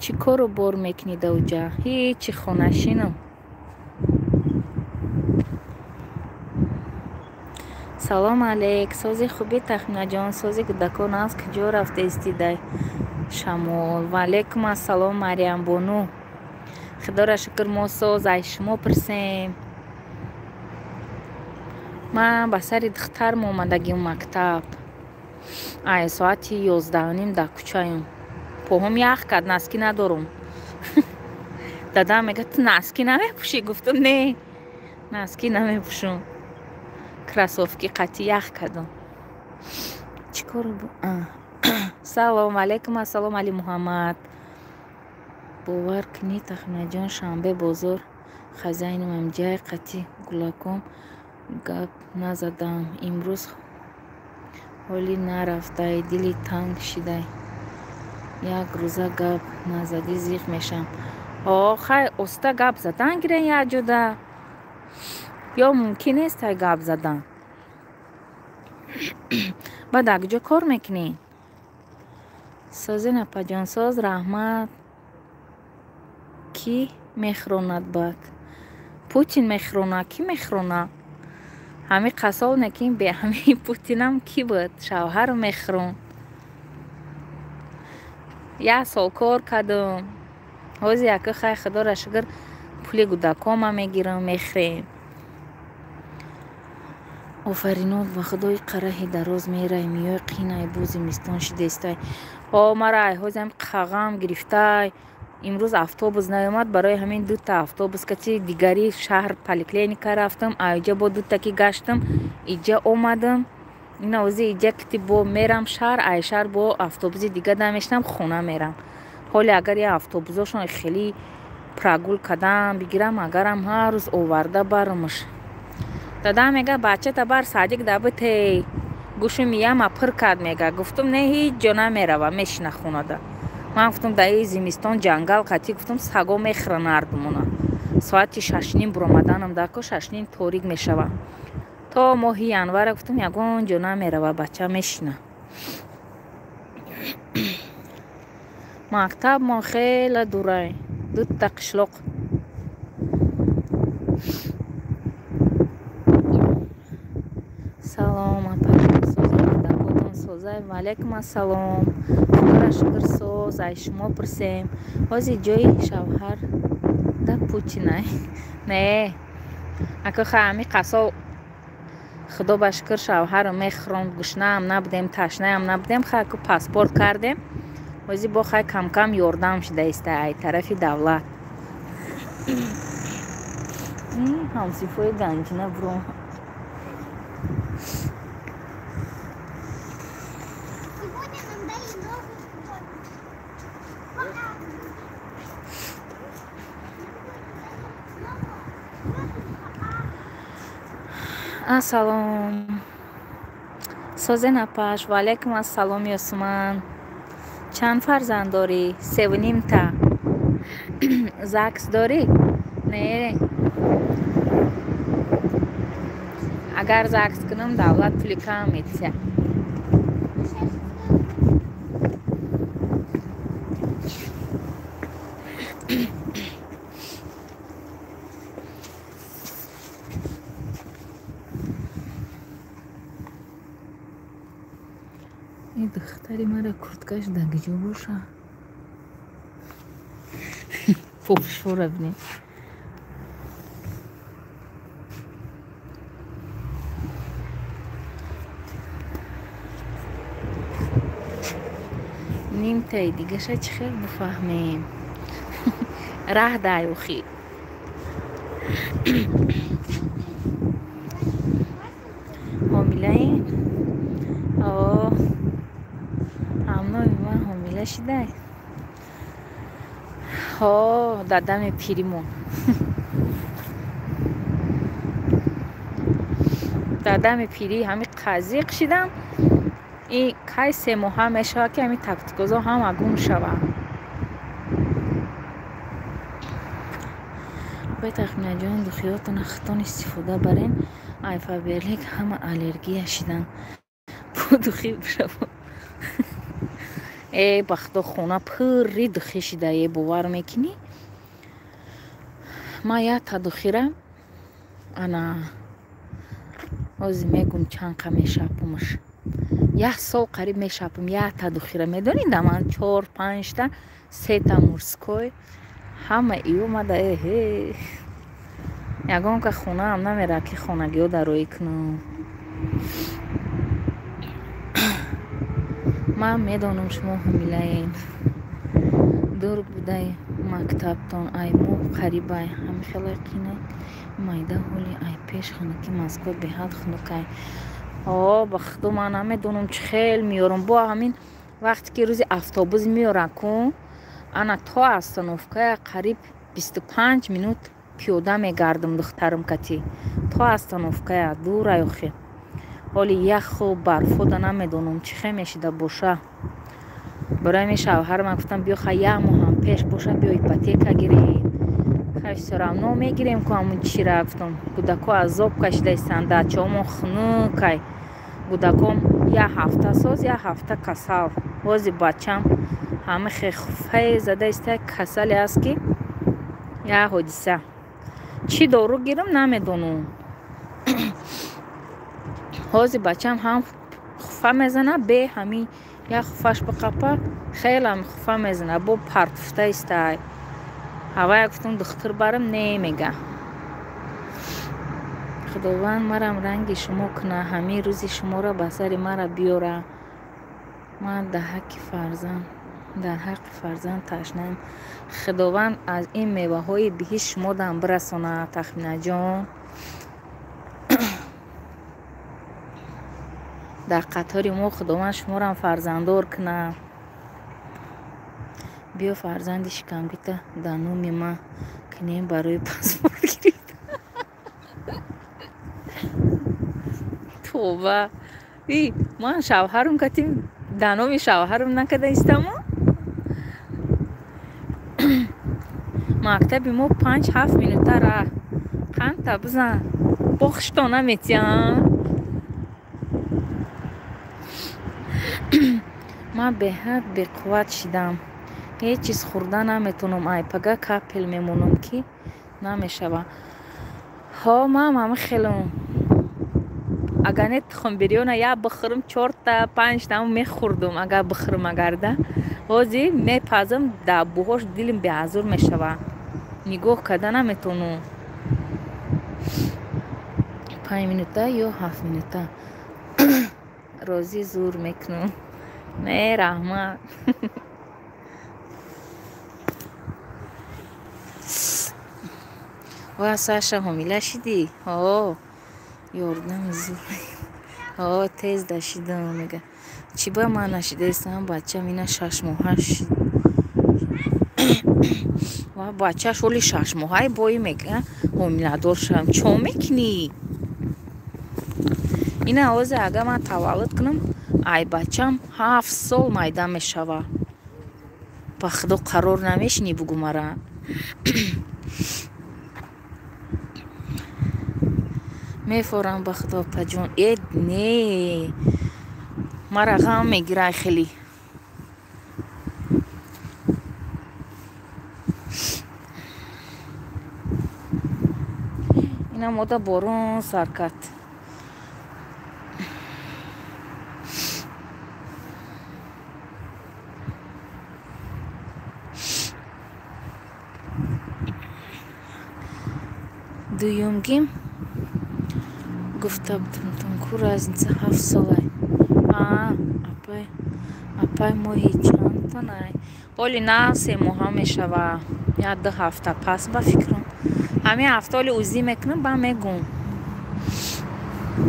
Чӣ кору бор мекунӣ да уҷа? Ҳечи, хонашинам. Салом алейк. Сози хубӣ Тахминаҷон, сози кӯдакон аст. Куҷо рафтаисти дай шамол? Ва алайкум ассалом Марьямбону. Худоро шукр мо соз, ай шумо пурсем. Ман ба сари духтарм омадагим мактаб. Ай соати 11:30 дар кӯчаем. Поҳом ях кард, наски надорум. Дадам мегӯяд ту наски намепӯшӣ? Гуфтам не, наски намепӯшум. Кроссовки қатъи ях кардам. Чӣ кор? Салом алайкум ассалом Али Муҳаммад. Бовар кунӣ Тахминаҷон, шанбе бозор хазайнам ҷай қатъи гулаком гап назадам. Имрӯз ҳоли нарафтай, дили танг шидай. Як рӯза гап назадӣ зиқ мешам. О, хай оста гап задан гирен як ҷода. Ё мумкин нест ай гап задан? Баъд ак ҷо кор мекунӣ? Созин апаҷон, соз, раҳмат. Кӣ мехӯронад баъд? Путин мехӯрона, кӣ мехӯрона? Ҳами қассоб не ки бе ҳами Путинам кӣ буд? Шавҳар мехӯрон. Як сол кор кардам. Ҳозир яка хай худоро шукр пули кӯдакома мегирам, мехӯрем. Офаринот ба худои қараҳи дароз мерай миёй қинай бу зимистон шидестай. Ҳо мара айҳозам қағам гирифтай. Имрӯз автобус наёмад, барои ҳамин дута автобус кати дигари шаҳр поликлиника рафтам, аиҷа бо дутаки гаштам, иҷа омадам. Ина ози иҷа кити бо мерам шаҳр, ай шаҳр бо автобуси дига дамешнам, хона мерам. Ҳоле агар я автобусошон хеле прогул кадам бигирам, агарам ҳар рӯз оварда бармш. Дадам мега бачата бар садик дабитей, гӯшу мияма пир кард мега. Гуфтум не, ҳеҷ ҷо намерава, мешина хонада. Ман гуфтум даи зимистон ҷангал қатӣ, гуфтум саго мехӯранд ардумона. Соати 6:30 буромаданам дако, 6:30 торик мешава. То моҳи январа гуфтум ягон ҷо намерава, бача мешина. Мактабмон хеле дурай, дута қишлоқ. Салом апа, созай, кӯдакотон созай. Ваалайкум ассалом. Худоро шукр соз, ай шумо пурсем. Ҳозир ҷои шавҳар да Путинай. Не, ака ха ҳами қасо худо ба шукр шавҳарро мехӯронд, гушнаам набудем, ташнаам набудем, ха аку паспорт кардем. Ҳозир бо хай камкам ёрдам шуда иста ай тарафи давлат. Ҳамсифои ганҷина буром. Сегодня нам дали новую Ассалом. Созен апаш, ваалайкум ассалом Ёсуман. Чанд фарзанд дорӣ? 3.5 та. ЗАГС дорӣ? Не. Агар ЗАГС кунам, давлат пули кам медиҳад. Ин духтари мара курткаш дар куҷо боша? Попшора бинед. Нимтаи дигаша чӣ хел бифаҳмем? Раҳ дай охи. Ҳомилаем? О, ҳамнои ман ҳомила шидай. Ҳо, дадами пиримон. Дадами пирӣ ҳами қазиқ шидам. И кай 3 моҳа мешавад, ки ҳами тактикозо ҳама гум шаванд. Апай Тахминаҷон, духиётона хитон истифода барен. Ай Фаберлик ҳама аллергия шидан. Бо духи бишавад. Э, ба худо хона пурри духи шида, е бовар мекунӣ? Ман якта духира ана ҳозир мегум чанд қа мешапумаш. 1 сол қариб мешапум якта духира. Медонӣ да ман 4-5 та, 3 та мурской ҳама иомада. Эҳе, ягон ка хонаам намерад, ки хонагиҳо дароӣ кунам. Ман медонам шумо ҳомилаед. Дур будай мактабтон, ай мо қарибай. Ҳами хеле қинай майда ҳоли ай пеш хунуки Москва беҳад хунукай. О, ба худо ман намедонам чӣ хел меёрам. Бо ҳамин вақте ки рӯзи автобус меёрам ку, ана то остановкая қариб 25 минут пиёда мегардам духтарам кати. То остановкая дурай охи. Ҳоли яху барфода намедонам чӣ хел мешида боша. Барои ҳамин шавҳарам гуфтам биё ха як моҳам пеш боша, биё ипотека гирем. Хай всё равно мегирем ку ҳамун чира, гуфтам. Кӯдако азоб кашида истанд, дачаҳомон хунукай. Кӯдаком як ҳафта соз, як ҳафта касал. Ҳозир бачам ҳама хефае зада иста, касале аст ки як ҳодиса. Чӣ дору гирам намедонам. Ҳозир бачам ҳам хуфа мезана, бе ҳамин як хуфаш биқапа, хелам хуфа мезана, бо партуфта истай. Ҳавая гуфтам духтур барам, не мега. Худованд марам ранги шумо куна, ҳамин рӯзи шуморо ба сари мара биёра. Ман дар ҳаққи фарзанд ташнаем. Худованд аз ин меваҳои биҳишт шумо дам бирасонад, Тахминаҷон. Дар қатори мо Худованд шуморам фарзанддор кунад. Биё фарзанди шикамгита дар номи ман кунем барои паспорт гирифта. Тоба! И ман шавҳарам катим дар номи шавҳарам накарда истаму? Мактаби мо 5-7 минута раҳ. Қандта бизан. Бохшто наметиҳам. Ман беҳад беқувват шидам. Ҳеҷ чиз хӯрда наметавонам. Ай пага капел мемонам ки намешава. Ҳо, ман ҳама хелам. Агар не тухмбирёна як бихӯрам 4та 5та мехӯрдум, агар бихӯрам агарда. Ҳозир мепазам, дар буҳош дилим беазур мешава. Нигоҳ карда наметавонам. 5 минута ё 7 минута. Розӣ зур мекунам. Не, раҳмат. Ва Саша ҳомила шидӣ? Ҳо, ёрдами зур. Ҳо, тез дашидам, мега. Чӣ ба ман нашидаистам, бачам ина 6 моҳа шид. Ва бачаш оли 6 моҳаи бои мега, ҳомиладор шавам. Чо мекунӣ? Ина ҳозир агар ман таваллуд кунам, ай бачам 7 сол майда мешава. Ба худо қарор намешинӣ бугу мара. Мефорам ба худо паҷон. Э, не. Мара ғам мегирай хеле. Ина мода борон сар кард. Дуюмгим гуфта будам, ку разница 7 солай. А, апай, апай моҳи чандтонай? Оли на 3 моҳа мешава. 1-2 ҳафта пас ба фикрам. Ҳамин ҳафта оли узӣ мекунам, ба мегум.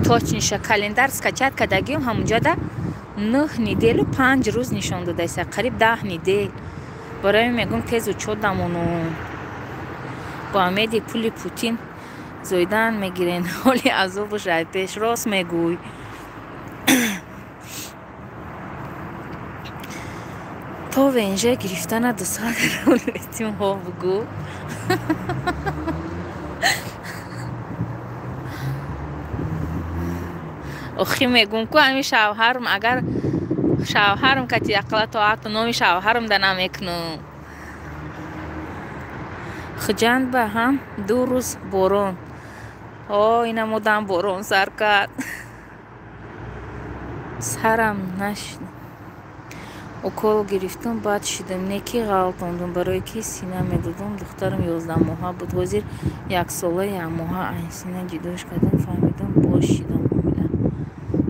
Точниша календар скачат кардагиам, ҳамунҷода 9 неделю 5 рӯз нишон додааст, қариб 10 недель. Барои мегум тез учёт дамону. Бо умеди пули Путин зоидан мегирен. Ҳоли азобаш ай пеш рост мегӯй. То венже гирифтана 200 рубл метим, ҳо бугӯ. Охи мегум ку ҳамин шавҳарам, агар шавҳарам кати ақла тоату номи шавҳарам да намекунам. Хуҷанд ба ҳам 2 рӯз борон. Ҳо, ина модам борон сар кард. Сарам нашид. Укол гирифтам, баъд шидам. Не ки ғалтондум, барое ки сина медодам. Духтарам 11 моҳа буд. Ҳозир 1 сола 1 моҳа ай сина ҷудош кардам, фаҳмидам, боз шидам ҳомила.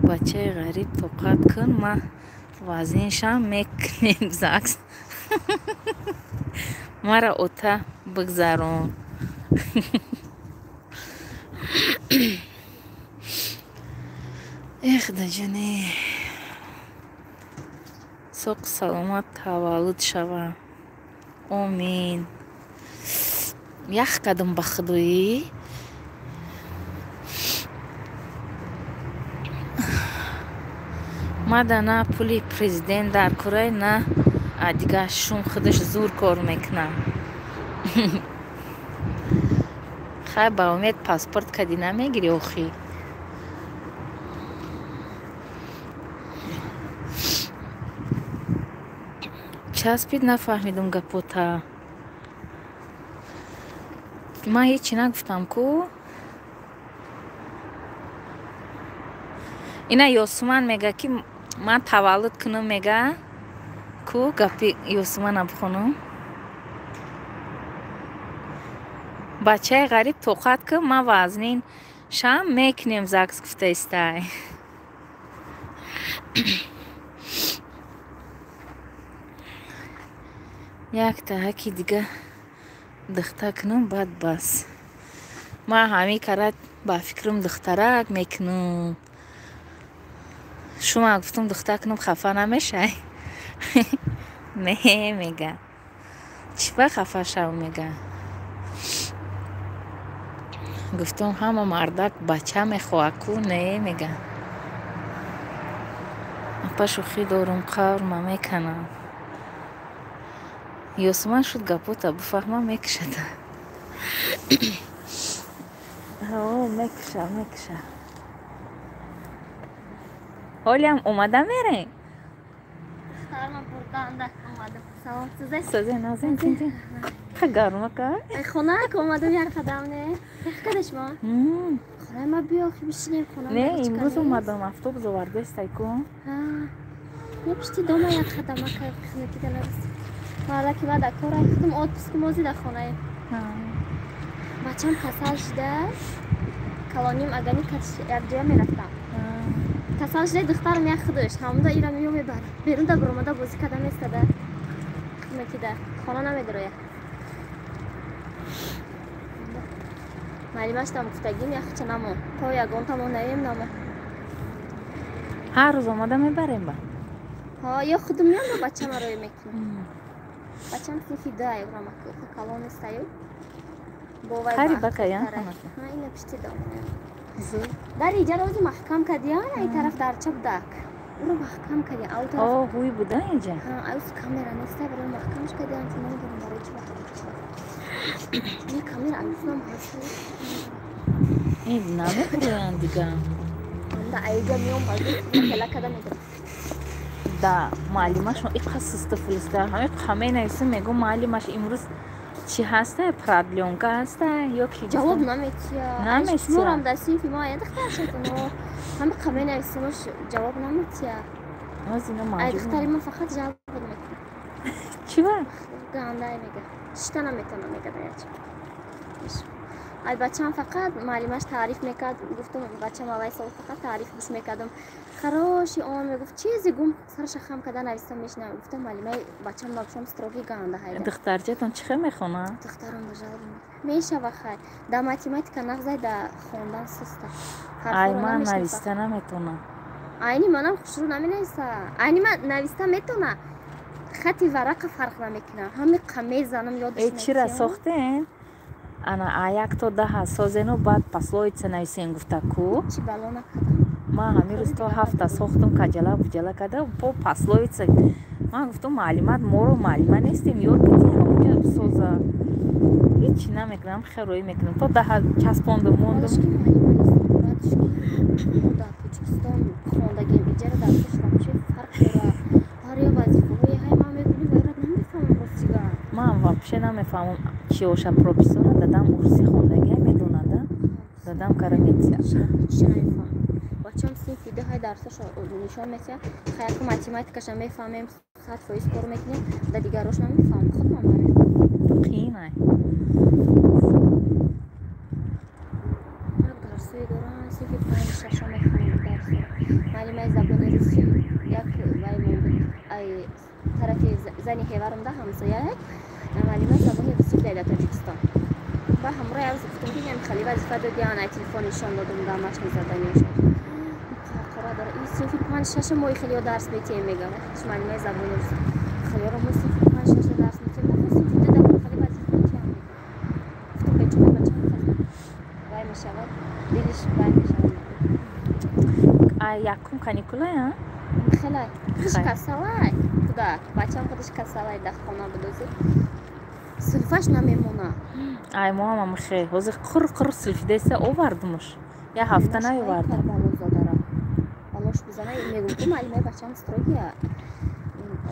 Бачаи ғариб тоқат кун, ман вазниншам мекунем загс. Мара ота бигзарон. Эх, даҷоне. Соқ саломат таваллуд шава. Омин. Ях кардам ба худоӣ. Мада на пули президент дар курай, на дигар шум худаш зур кор мекунам. Хай ба умед паспорт кади намегирӣ охи. Часпид нафаҳмидум гапота. Ман ҳечи нагуфтам ку. Ина Ёсуман мега ки ман таваллуд кунам мега. Ку гапи Ёсумана бихонам. Бачаи ғариб тоқат кун, ман вазнин Шам мекунем ЗАГС гуфтаистай. Якта ҳаки дига духта кунам, баъд бас. Ман ҳамин карат ба фикрам духтарак мекунам. Шума гуфтам духта кунам, хафа намешай? Не, мега. Чӣ ба хафа шав, мега. Гуфтам ҳама мардак бача мехоҳад ку, не, мега. Апа шӯхӣ дорум, қаврма меканам. Ёсуман шуд гапота буфаҳма, мекушада. О, мекуша, мекуша. Ҳолиам омада мерем? Сазе назен тинтин. Ха гарма ка? Хона ка омадам як қадам не. Када шумо? Хона ма биё хи бишинем хона. Не, имрӯз омадам, автобус овардестай ку. Не пишти дома як қадам ка хинаки да нарас. Мала ки баъд кора худам отпуск мози да хонаем. Бачам касал шуда. Калоним агани якҷоя мерафтам. Касал шуда духтарам як худаш ҳамуда ира меё мебарад. Берун да баромада бозӣ када местада. Хинакида хона намедарояд. Маълимаштам гуфтагим яхча намон. То ягонтамон наем намон. Ҳар рӯз омада мебарем ба? Ҳа, ё худум меям ё бачама рӯй мекунам. Бачам синфи ду ай рамак калон нестаю. Хари бака ян хоната. Ҳа, ина пишти домонам. Дар иҷа рози маҳкам кардиян, ай тараф дарча будак. Уро маҳкам кардиян, ау тараф. О, ҳуй буда инҷа? Ҳа, аюс камера неста, барои маҳкамш кардиян, чун намедонам барои чӣ маҳкам. Не, камера аюснам ҳаст. Ин намебуроянд дига. Да, аиҷа меом бази хела када медорам. Да, муаллимашон иқа суста фулиста, ҳамин қа менависам, мегӯм муаллимаш имрӯз чӣ ҳаста, продлёнка ҳаста ё ки ҷавоб наметия. Наметия. Шуморам дар синфи мо ая духтаршатоно ҳама қа менависамош ҷавоб наметия. Оз ино Ай маҷбур. духтари ман фақат жалоб мекунад. Чӣ ба? Гандай мега. Шита наметавонам мега даячи. Ай бачам фақат муаллимаш таъриф мекард, гуфтам бачам аввали сол фақат таъриф гӯш мекардам. Хороши он мегуфт, чизе гум сараша хам карда нависта мешинам. Гуфтам муаллимаи бачам набошам строгий ганда ҳайда. Духтарчатон чӣ хел мехонад? Духтарам ба жалоб мешава хай. Да математика нағзай, да хондан суста. Ай ман нависта наметавонам. Айни манам хушрӯ наменависа. Айни ман нависта метавона. Хати варақа фарқ намекунам. Ҳами қа мезанам ёдаш. Э, чира сохтен? Ана а як то даҳа созену баъд пословица нависен гуфта ку. Чӣ бало накардам. Ман ҳамин рӯз то ҳафта сохтам, каҷала буҷала карда по пословица. Ман гуфтам муаллимат моро муаллима нестем, ёд бидӣ ҳамонҷа соза. Ҳеҷ намекунам, хел рӯй мекунам. То даҳа часпондум, мондум. Баъдаш ки муаллима нестем, баъдаш ки мо дар Тоҷикистон хондагем, иҷара дар туш вообще фарқ дорад. Ҳар ё вазифаҳои ҳай ман мебинем, вайро намефаҳмам ростига. Ман вообще намефаҳмам чи оша прописора, дадам урусӣ хондагия медонада. Дадам кара метия. Чӣ намефаҳмам. Бачам синфи ду ҳай дарсашо нишон метиҳад. Хаяку математикаша мефаҳмем, 100% кор мекунем, да дигарош намефаҳмам, худмам намефаҳмам. Қиин ай. Як дарсое дорам, синфи панҷ шашо мехонам дарсо. Муаллимаи забони русӣ як вай мон буд. Ай тарафи зани ҳеварумда ҳамсоя муаллимаи забони русӣ будай дар Тоҷикистон. Ба ҳамроҳ як рӯз гуфтам ки инам хеле вазифа додиан, ай телефон нишон додум, дамашни заданияшон. Қора дора. Ин синфи панҷ шаша мои хелео дарс метиҳем мегам. Муаллимаи забони русӣ. Хелеро мо синфи панҷ шаша дарс метиҳем. Мо синфи ду да хеле вазифа метиҳам мегам. Гуфтам бечора бачам хеле вай мешавад, дилиш вай мешавад. Ай якум каникулая? Хеле худаш касалай кӯдак, бачам худаш касалай, дар хона будози сулфаш намемона. Ай мо ҳам хе ҳозир қур қур сулфидеса овардумуш. Я ҳафта наёвардам. Балозадара балош бизана мегум ки муаллимаи бачам строгия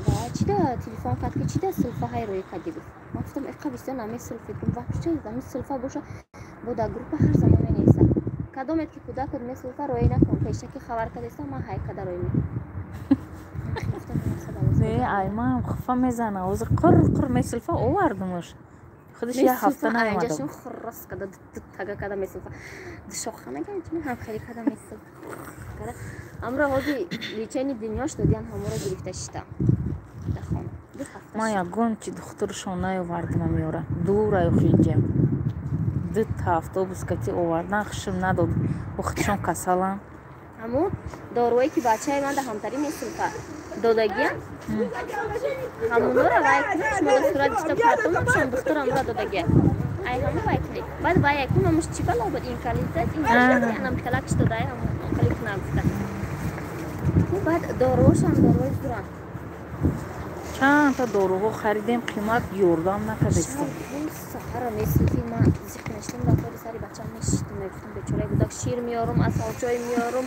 ва чида телефон кард ки чида сулфа ҳай рӯй кардӣ гуфт. Ман гуфтам иқа бисёр намесулфид гум вообще ами сулфа боша бо дар группа ҳар замон менависад. Кадомет ки кӯдакот месулфа рӯй накун, пешакӣ хабар кардеста ман ҳай када рӯй мекунам. Не, ай ман хуфа мезана. Ҳозир қур қур месулфа овардумуш. Худаш як ҳафта наомада. Инҷашон хуррос када, тага када месуфа. Душоха меган, чи ҳам хеле када месуфа. Амро ҳози лечение дунёш додиян, ҳаморо гирифта шита. Дар хона. 2 ҳафта. Ман ягон чи духтуршон наёвардам, амёра. Дура ёхиҷа. Дута автобус кати овардан хушм надод. Бо худшон касалам. Ҳамун доруое ки бачаи ман да ҳамтарӣ месуфа додагиян, ҳамунора вай кунед, шумо да сурат гирифта партомшон, духтур ҳамура додагия. Ай ҳаму вай кунед. Баъд вай якун ҳамуш чӣ бало буд, инкалитет, анам калакш додай, ҳаму хеле куна гуфта. Баъд доруошам доруои зуран. Чандта доруҳо харидем, қимат ёрдам накардастем. Саҳара месуфи, ман зиқ мештам, дар тори сари бачам мешиштам, мегуфтам: бечораи гудак, шир меёрум, асалчой меёрум,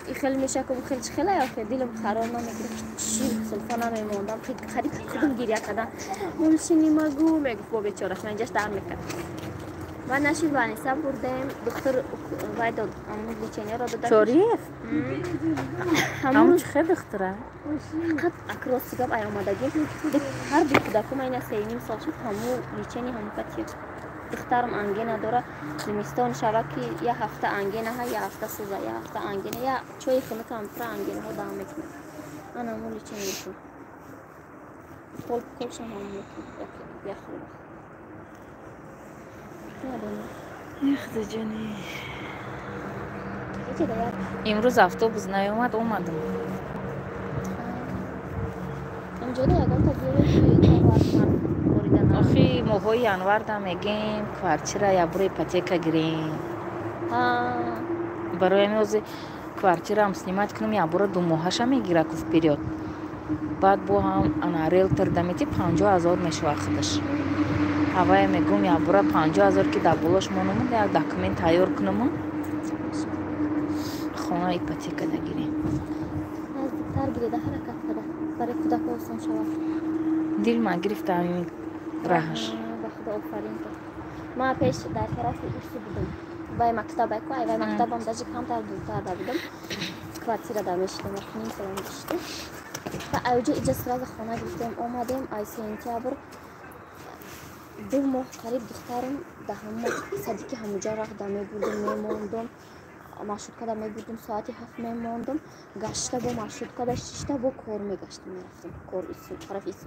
и хел мешакум, хел чи хела охе, дилам харор намегирифт, шир сулфа намемондам, қариб худам гиря кардам. Больше не могу, мегуфт бо бечораш, ман инҷаш дар мекард. Баъд нашид, больница бурдем, духтур вай дод, ҳамун лечениеро дода. Чориев? Ҳамун чӣ хел духтура? Фақат акрости гап, ай омадагим ҳар ду кӯдакум айна 3,5 сол шуд, ҳаму лечение ҳаму катия. Духтарам ангина дора, зимистон шава ки як ҳафта ангинаҳа, як ҳафта сӯза, як ҳафта ангина, я чои хунукам пура ангинаҳо даҳм мекунад. Ан ҳаму лечение мекунам. Укол пуколшам ҳаму мекунам, як хел вақт. Худоҷони, имрӯз автобус наёмад, омадам. Инҷода ягонта ки Охи, моҳҳои январда мегем, квартира ябура ипотека гирем. Барои ҳамин ҳозир квартираам снимать кунам, ябура 2 моҳаша мегира ку вперёд. Баъд бо ҳам ана риэлтор дамети, 50 000 мешавад худаш. Ҳавая мегӯм, ябура 50 000 ки дар болош монуму, як документ тайёр кунуму, хона ипотека дагирем. Наздиктар гиреда, ҳаракат када, барои кӯдако осон шавад. Дил ман гирифта ҳамин раҳаш. Ба худо, офарин то. Ман пеш дар тарафи ису будам, вай мактабай ку, ай вай мактабам даже камтар дуртар да будам, квартира да мешидам, ним солам мешидам. Ва айҷо иҷа сразу хона гирифтем, омадем. Ай сентябр 2 моҳ қариб духтарам да ҳама садики ҳамуҷа рафта мебурдум, мемондум, маршруткада мебурдум, соати 7 мемондум, гашта бо маршруткада шишта бо кор мегаштам, мерафтам кор, тарафи ису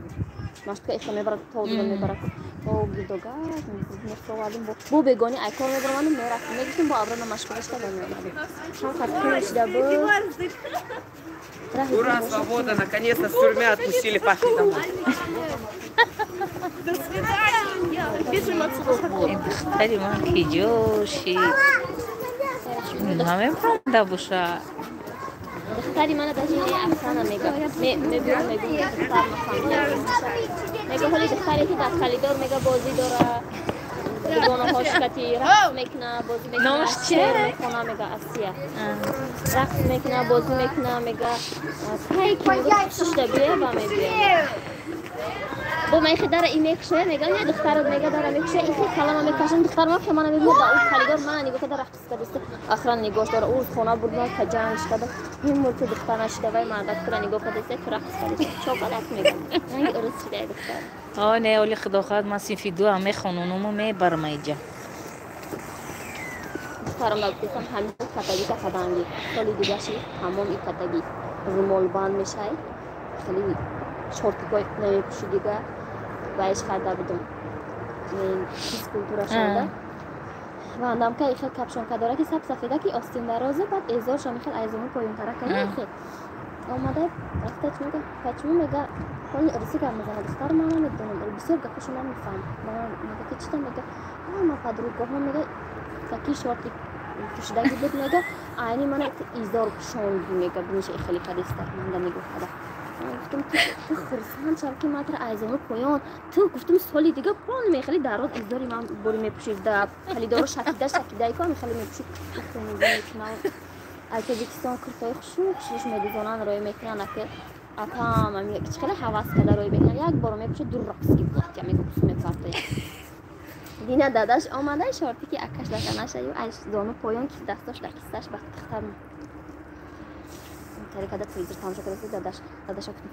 маршрутка ихта мебарад, то дига мебарад, то гирдогашт мефровардум, бо бегони ай кор мебаромадум, мерафтам, мегирифтам, бо аброна машғул шуда ва меомадем. Чанд қад шида буд. Ура, свобода! Наконец-то с тюрьмы отпустили, пошли домой. До свидания. Духтари ман киҷо шид, намебаромада боша. Духтари мана даже Оксана мега, мебиём, мегӯм, духтар мега, ҳоли духтаре ки дар коридор мега бозӣ дора, дугонаҳош кати рақс мекуна, бозӣ мекуна, шеър мехона, мега, Асия рақс мекуна, бозӣ мекуна, мега, кай ки мега шишта бия ва мебия. Бо ман ихе дара и мекушая, мега, не, духтарат, мега, дара мекушая, ихе калама мекашам, духтар ма мана мебинад, да ӯ коридор мана нигоҳ када, рақс кадиста, охрана нигоҳ дора, ӯ хона бурдна ка ҷанг шикада, ин мурту духтар нашида, вай мардак тура нигоҳ кадиста, ту рақс кадиста, чокалак, мега, ранги урус шида духтар. О, не, оли худо хоҳад, ман синфи дуам мехононуму мебарам иҷа. Духтарам гуфтам, ҳамин катаги катаданги соли дигаши ҳамон и катаги румолбанд мешай, хеле шортикой намепӯши дига, вайш карда будум, физкультурашонда вандам ка ихел капшонка дора ки саб сафеда ки остин дароза, баъд эзоршон ихел айзому поёнтара ка ихел омада рафта чи мега, почему, мега, ҳоли русӣ гап мезанад духтар, ман намедонам, бисёр гапашо намефаҳм. Мега ки чита, мега, ҳама подругаҳо, мега, такие шорти пӯшидаги буд, мега, айни мана изор пӯшонди, мега, биниша ихели кадиста манда нигоҳ када. Гуфтам, ту хурсанд шав ки ман тара айзону поён, ту, гуфтам, соли дига пон мехели дароз изори ман бори мепӯшид, да калидоро шакида шакида ко мехели мепӯшид. Аз Тоҷикистон куртои хушу хушрӯш медузонанд, рӯй мекунанд, аки апам чи хеле ҳавас карда рӯй мекунанд, як боро мепӯшад, ду рақски платья, мега, пус мепартояд. Дина дадаш омада, шортики акаш даканашаю, аз зону поён ки дастош дар кисаш ба тихтар тари када телевизор тамошо карда, дадаша гуфтам: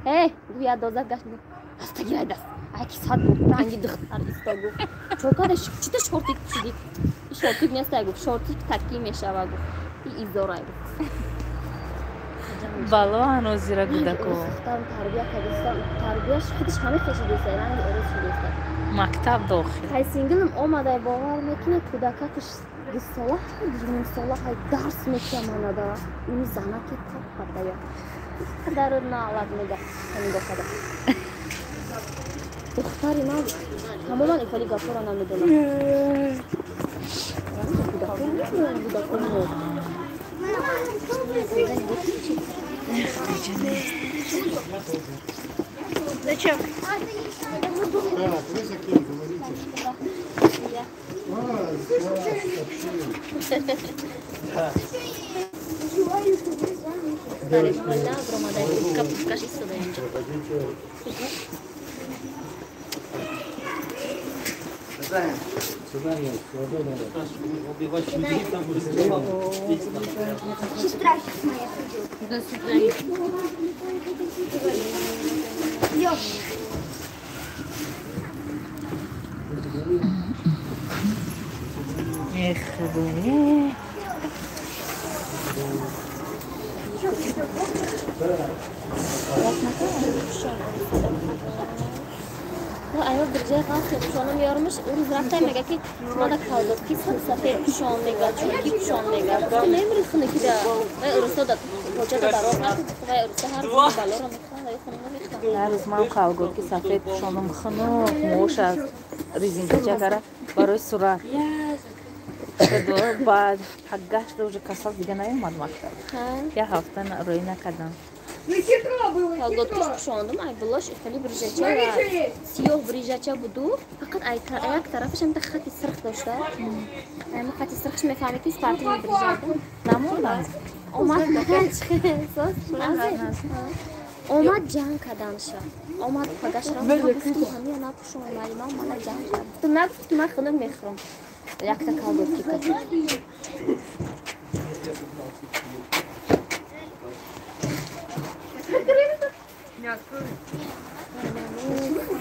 «Э, гуя дозад гашт, даста гирай, даст Аки сад ранги духтар иста гуфт. Чокада чита шортик пӯшидӣ? Шортик нестай гуфт, шортик такӣ мешава гуфт. И изорай гуфт. Бало ҳанӯзира кӯдако. Духтарам тарбия кардистам, тарбияш худаш ҳама хешидиста, ранги орус шудиста. Мактаб дохил. Хай сингилам омадай бовар мекунад кӯдакакаш 2 сола, 2.5 сола ҳай дарс мекияманада. Ини занаки тап кардая. Қадар наалат мега нигоҳ када. Духтари ман тамоман ифали гапҳоро намедонад. Кӯдако намедонад, кӯдако мо. Зачем? Так, вы за кем говорите? Я. А, класс, вообще. Духтари ман набромадай, куртка пушкаш истода инҷо. Проходите. Свидания. Свободного. Сестра сейчас моя придет. До свидания. Идем. Эх, худое. Аю бирҷаи ғафти пӯшонам ёрмиш, ӯ рӯз рафтам, мега ки мада колготки сафед пӯшон мега, чулки пӯшон мега. Гуфтам мемири хунукида. Вай урусто да ҳоҷата дароз накун, вай урусто ҳар рӯз балоро мехӯранд, вай хунук намехӯранд. Ҳар рӯз ман колготки сафед пӯшонам, хунук, мӯш аз резинкача кара барои сурат. Баъд гашта уже касал дига наёмад мактаб. Як ҳафта рӯй накардам. Колготкиш пӯшондум, ай булош хеле брижача ва сиёҳ брижача буду, фақат ай як тарафаш ҳамта хати сирх дошта. Ай хати сирхш мефаҳмӣ ки спортивный брижа. Намондам. Омад омад ҷанг карданша. Омад пагашра гуфтум ҳамия напӯшон, муаллима мана ҷанг кард. Гуфтум нагуфт ки ман хунук мехӯрам. Якта колготки кати.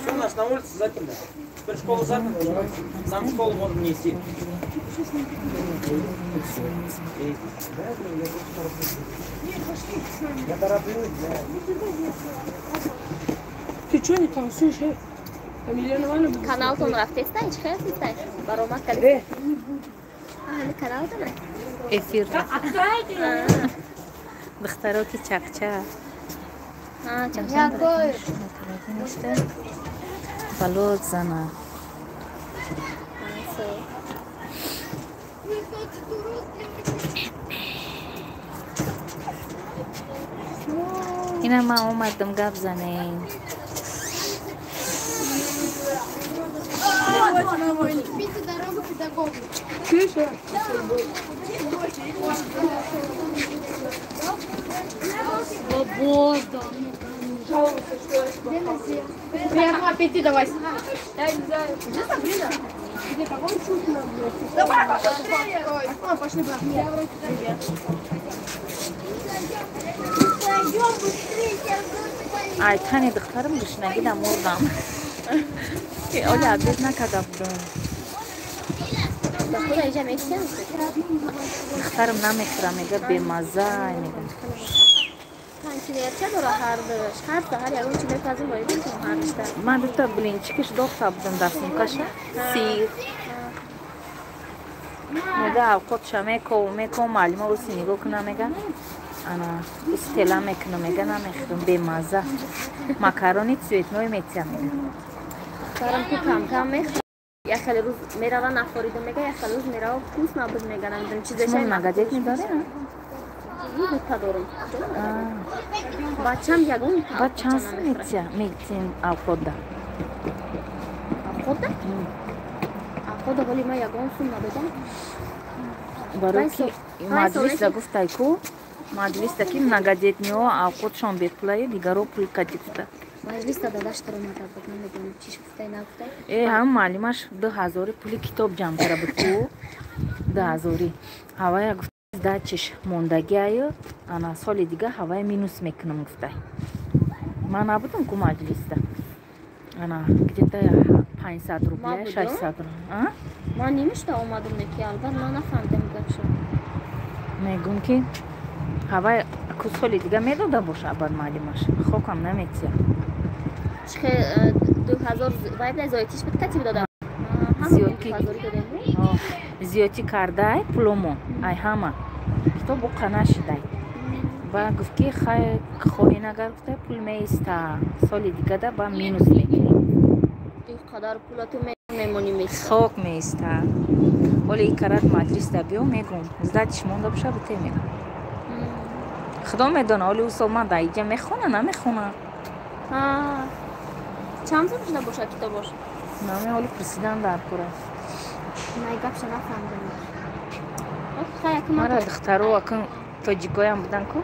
Все, нас на улице заперли. Теперь школу заперли. Нам в школу можно не идти. Я тороплюсь, да. Ты что не танцуешь, э? Там Елена Ивановна. Каналтон рафтестай, чӣ хел ҳистай? Баромад кардӣ? Ҳами каналтон? Эфир. Духтаро ки чақчақ. Чақчақ. Балот зана. Ина ман омадам гап занем. Дорогу педагогу. Свобода. Приятного аппетита, давай. Где Сабрина? Где какой чудо? Давай, быстрее! Пошли, брат. Привет. Ай, тани духтарам гушнагида мурдам. Оля обед накарда будам. Худа иҷа мекунам. Духтарам намехӯра, мега бемазза, мега. Контейнерча дора ҳар душ. Ҳар саҳар ягон чи мепазим, бояд бикунам ҳар ришта. Ман дута блинчикиш дохта будам дар сумкаша. Сир. Мега авқотша мекову мекову муаллима уси нигоҳ куна мега. Ана истела мекунам, мега намехӯрам, бемазза. Макарони цветной метиям мега. Духтарам ку кам-кам мехӯрад. Як хеле рӯз мерава нахорида мега, як хеле рӯз мерава вкус набуд мега, намедонам чизаша. Шумо многодетный доред? Дута дорум. Бачам ягон Баъд чанд сум метия метием авқотда? Авқотда? Авқотда вале ман ягон сум надодам. Барои ки маҷлиса гуфтай ку маҷлиса ки многодетныйҳо авқотшон бепулаю дигаро пул кати гуфта. Маҷлиса дадаш таромада буд, намедонам чиш гуфтай нагуфтай. Э, ҳам муаллимаш 2000-и пули китоб ҷамъ карда буд ку 2000-и. Ҳавая гуфт сдачиш мондагиаю ана соли дига ҳавая минус мекунам гуфтай. Ман набудам ку маҷлиста. Ана, где-то 500 рублей, 600 рублей. А? Ман нимишта омадам неки, албат ман нафаҳмидам гапшо. Мегум ки ҳавай ку соли дига медода боша абад маълимаш. Хокам наметия. Чихе 2000 вай бля зоитиш бит кати додам. Зиёдки. Зиёдти кардай пуломо, ай ҳама. Китоб боқа нашидай. Ба гуфт ки хай хоҳӣ нагар гуфта пул меиста. Соли дигада ба минус мекунем. Қадар пулату мемонӣ меиста. Хок меиста. Оли и карат мадрис да биё мегум. Сдатиш монда боша бите мегум. Худо медона, оли ӯ сол ман дар иҷа мехона, намехона. Чанд сол шуда бошад китобош? Наме оли пурсидан дар кора. Най гапша нафаҳмидам. Мара духтаро акун тоҷикоям будан ку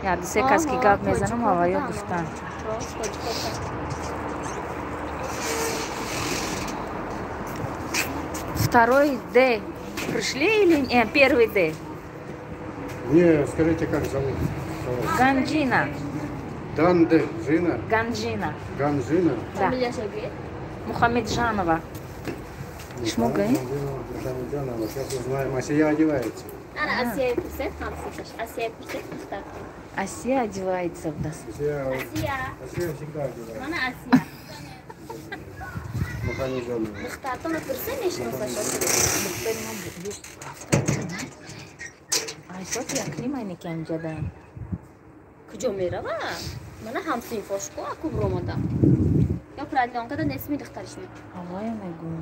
як ду се кас ки гап мезанам ҳаваё гуфтанд. Второй Д пришли или не? Первый Д? Не, скажите, как зовут? Ганджина. Данде, Жина? Ганджина. Ганджина? Да. Мухаммеджанова. Шмугай? Мухаммеджанова. Сейчас узнаем. Асия одевается. Ана, Асия пурсет, Асия пурсет, Асия одевается в нас. Асия всегда одевается. Она Асия. Мухаммеджанова. Духтартона пурсе мешиносаш. Айсот як нима ки анҷада. Куҷо мерава? Мана ҳамсинфошко аку буромада. Ё продлёнкада несми духтариш ме. Авая мегум.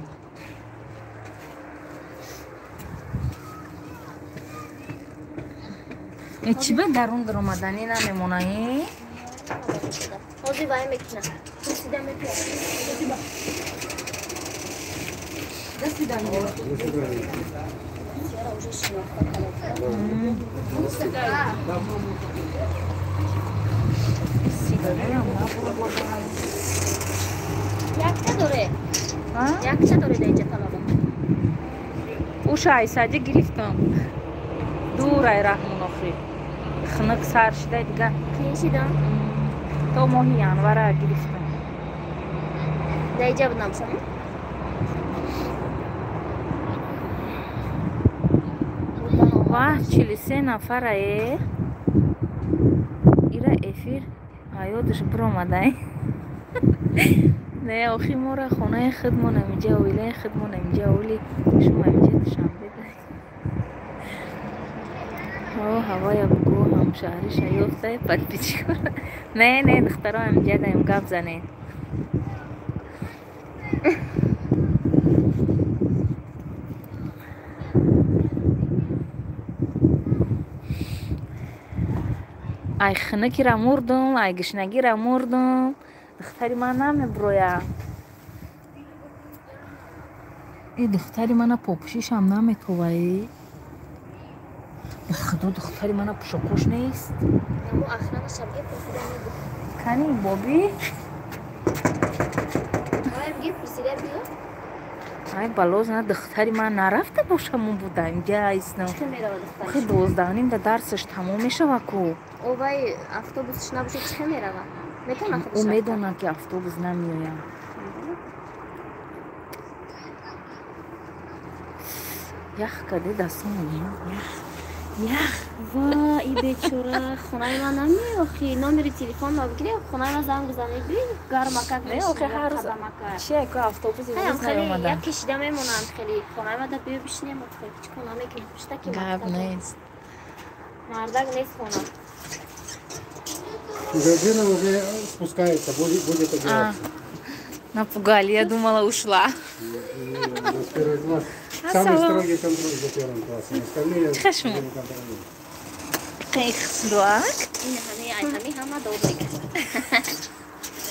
Чӣ ба дарун даромаданӣ намемонаи? Ҳозир вай мекунам. Пурсида мекунам. До свидания. Сера уже шинохта калофта. Якта доре. Якта доре дар инҷа талаба. Уша айсади гирифтам. Дур ай раҳмон охи. Хунук сар шида дига. Қиин шида? То моҳи январа гирифтам. Дар инҷа будам шумо? Ваҳ, 43 нафарае. Ира эфир ҳаёташ биромадай. Не, охи мора хонаи худмон амиҷа, оилаи худмон амиҷа, оли шумо амиҷа Душанбе дай. О, ҳавоя бугӯ ҳамшаҳриша ёфтай подписчикора. Не, не, духтаро амиҷа даем гап занед. Ай хунукира мурдум, ай гушнагира мурдум. Духтари ман намеброя. Э, духтари мана попӯшишам наметоваи. Худо, духтари мана пӯшокош нест. Кани боби? Ай балоз на духтари ман нарафта бошамон буда инҷа айснам. Охи 12:30 да дарсаш тамом мешава ку. Овай автобусш набошад чӣ мерава? Метавонад худаш? Ӯ медонад ки автобус намеояд. Ях каде дастонам, ях. Ях. Ва, и бечора, хонаи ман намеояд охи. Номери телефонро бигирӣ, хонаи ман занг бизанӣ, бибин гармакак Не, охи ҳар рӯз чия ку автобуси рӯз наомада. Як кишида мемонанд хеле. Хонаи ман да биё бишинем, охи ҳеҷ кор намекунем. Пуштаки гап нест. Мардак нест хона. Жоржина уже спускается, будет одеваться. Напугали, я думала, ушла. У нас первый класс. Самый строгий контроль за первым классом. Остальные не контролируют.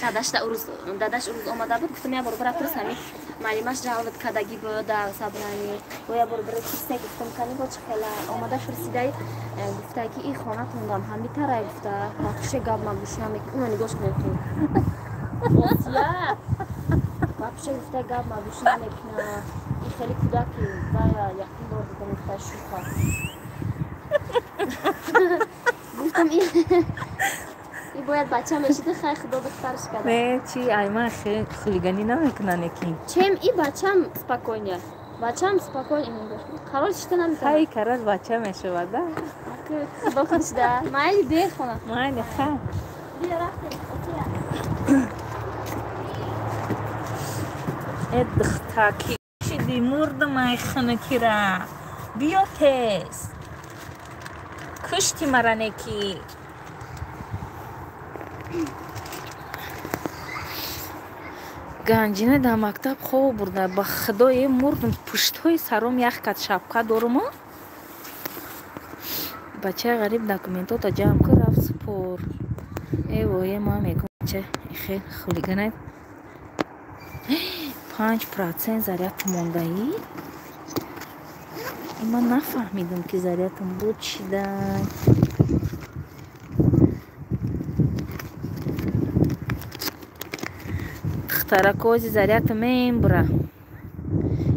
Дадаш урӯз омада буд, гуфтам я бор бира пурс, ҳами маълимаш жалват кардагӣ буд дар собрание. Бо я бор бира пурсе, гуфтам кани бо чӣ хела омада пурсидай, гуфта ки и хонатондам ҳами тарай, гуфта вообще гап ман гӯш намекунам. Уна нигоҳ кунед ту. Осия вообще гуфта гап ман гӯш намекунам. И хеле кӯдаки вая якум бор дидам, гуфта шуха. Гуфтам и И бояд бача мешиди, хай худо духтарш када. Не, чи ай ман хулиганӣ намекунан еки. Чем и бачам спокойнее. Бачам спокойнее. Қарор шита наметавонад. Хай караш бача мешавад, да? Худо худш да. Майли бе хона. Майли, хай. Биё рафтем. Э духтаки шиди мурдам ай хунукира. Биё тез. Кушти мара неки. Ганҷина дар мактаб хоб бурда. Ба худое мурдум, пуштҳои саром ях кад, шапка доруму. Бачаи ғариб документота ҷамъ кар, рафт супор. Э вое, ман мегӯм бача хел хулиганай. 5% заряд мондаӣ. Ман нафаҳмидам, ки зарядам буд шидай. Духтаракози зарядам мембура.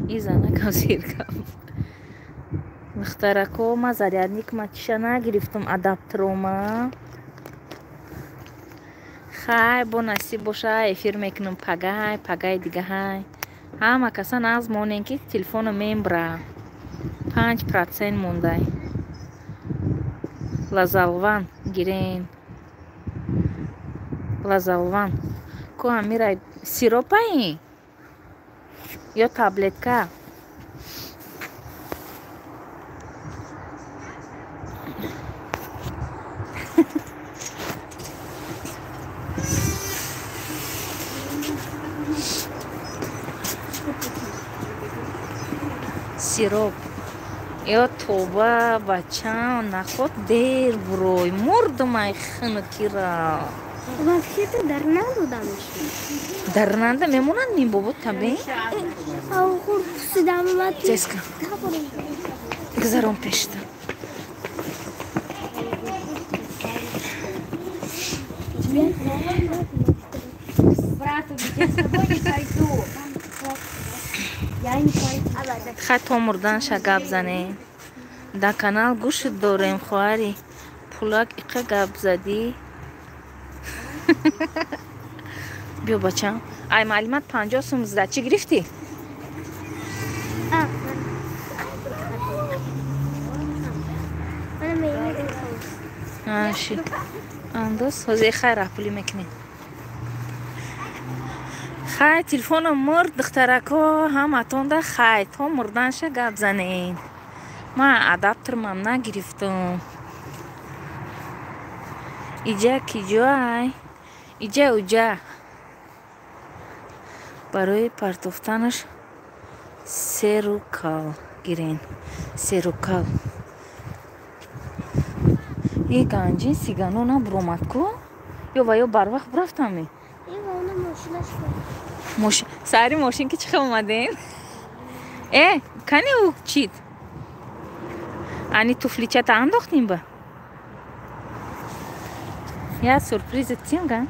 И занакам зиркам. Духтарако, ма зарядник ма чиша нагирифтам, адаптерома. Хай, бо насиб боша, эфир мекунам пагай, пагаи дигаҳай. Ҳама каса нағз монем, ки телефоно мембура. 5% мондай. Лазалван гирен. Лазалван. Ко амира сиропаи? Ё таблетка? Сироп. Ё тоба, бачам, наход дер бурой. Мурдум ай хунукира. Вообще-то дарнанду дамеши. Дарнанда мемонанд мин бобо табе? Ау хур пусидам ва. Теска. Гузарон пешта. Брат, я с тобой не пойду. Я не пойду. Хай то мурданша гап занем. Дар канал гӯшт дорем, хоҳари. Пулак иқа гап задӣ. Биё бачам. Ай маълумат 50 сум зада. Чӣ гирифтӣ? Аши. Андоз, ҳозир хай раҳпулӣ мекунем. Хай телефоном мурд, духтарако, ҳаматонда хай то мурданша гап занед. Ман адаптермам нагирифтам. Иҷа киҷоай? Иҷа уҷа. Барои партофтанаш серукал гирен. Серукал. И ганҷин сигано набуромад ку? Ё ва ё барвақт бурафтами? Сари мошин ки чӣ хел омадем? Э, кани ӯ чид? Ани туфличата андохтем ба? Я сюрприз тим ганҷ.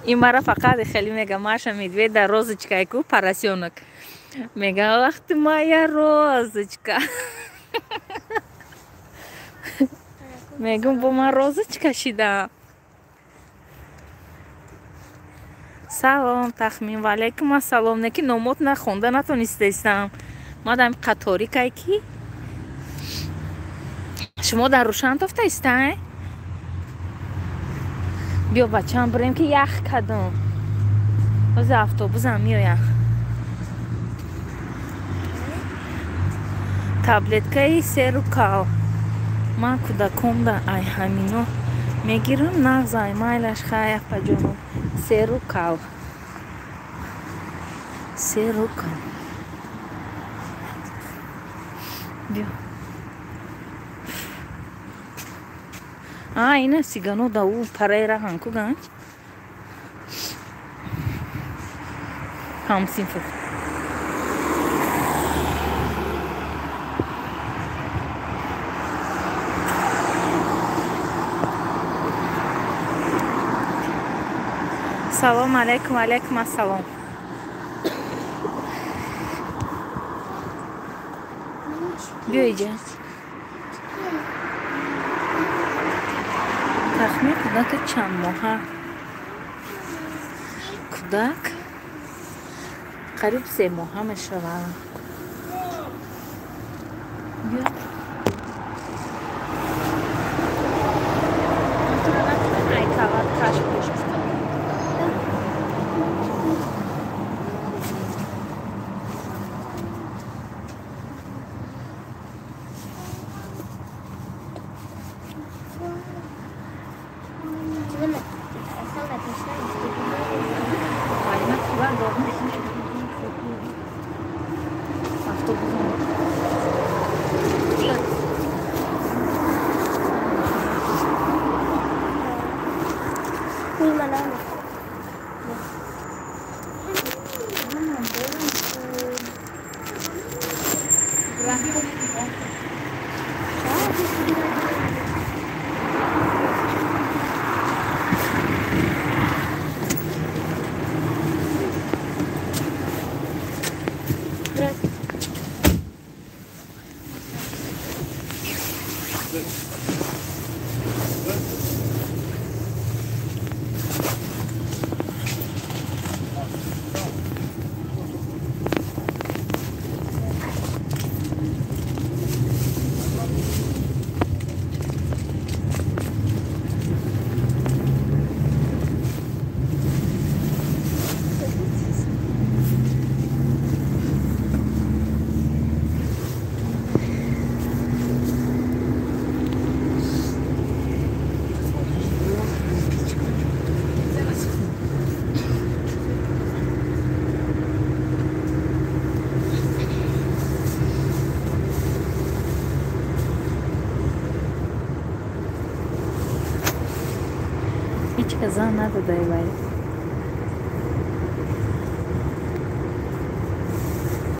Ин мара фақат хеле мега Маша медведь да розочка ку поросёнок. Мега ах ты моя розочка. Мегум бо ман розочка шида. Салом тахмин, ва алайкум ассалом. Не ки номот нахонда натонистаистам. Мадам қатори кай ки? Шумо дар рӯшан тофтаистай? Биё бачам бирем ки ях кадом. Ҳозир автобусам меояд. Таблеткаи серукал. Ман кӯдаконда ай ҳамино мегирам, нағз ай майлаш хай апаҷоно. Серукал. Серукал. Биё. А, ина сигано да ӯ параи раҳан ку ганҷ. Ҳамсинф. Салом алейкум, алейкум ассалом. Биё иҷа. Тахмин кӯдаки чанд моҳа? Кӯдак қариб 3 моҳа мешавад. Биё. Ҳеҷ ка зан надодай вай.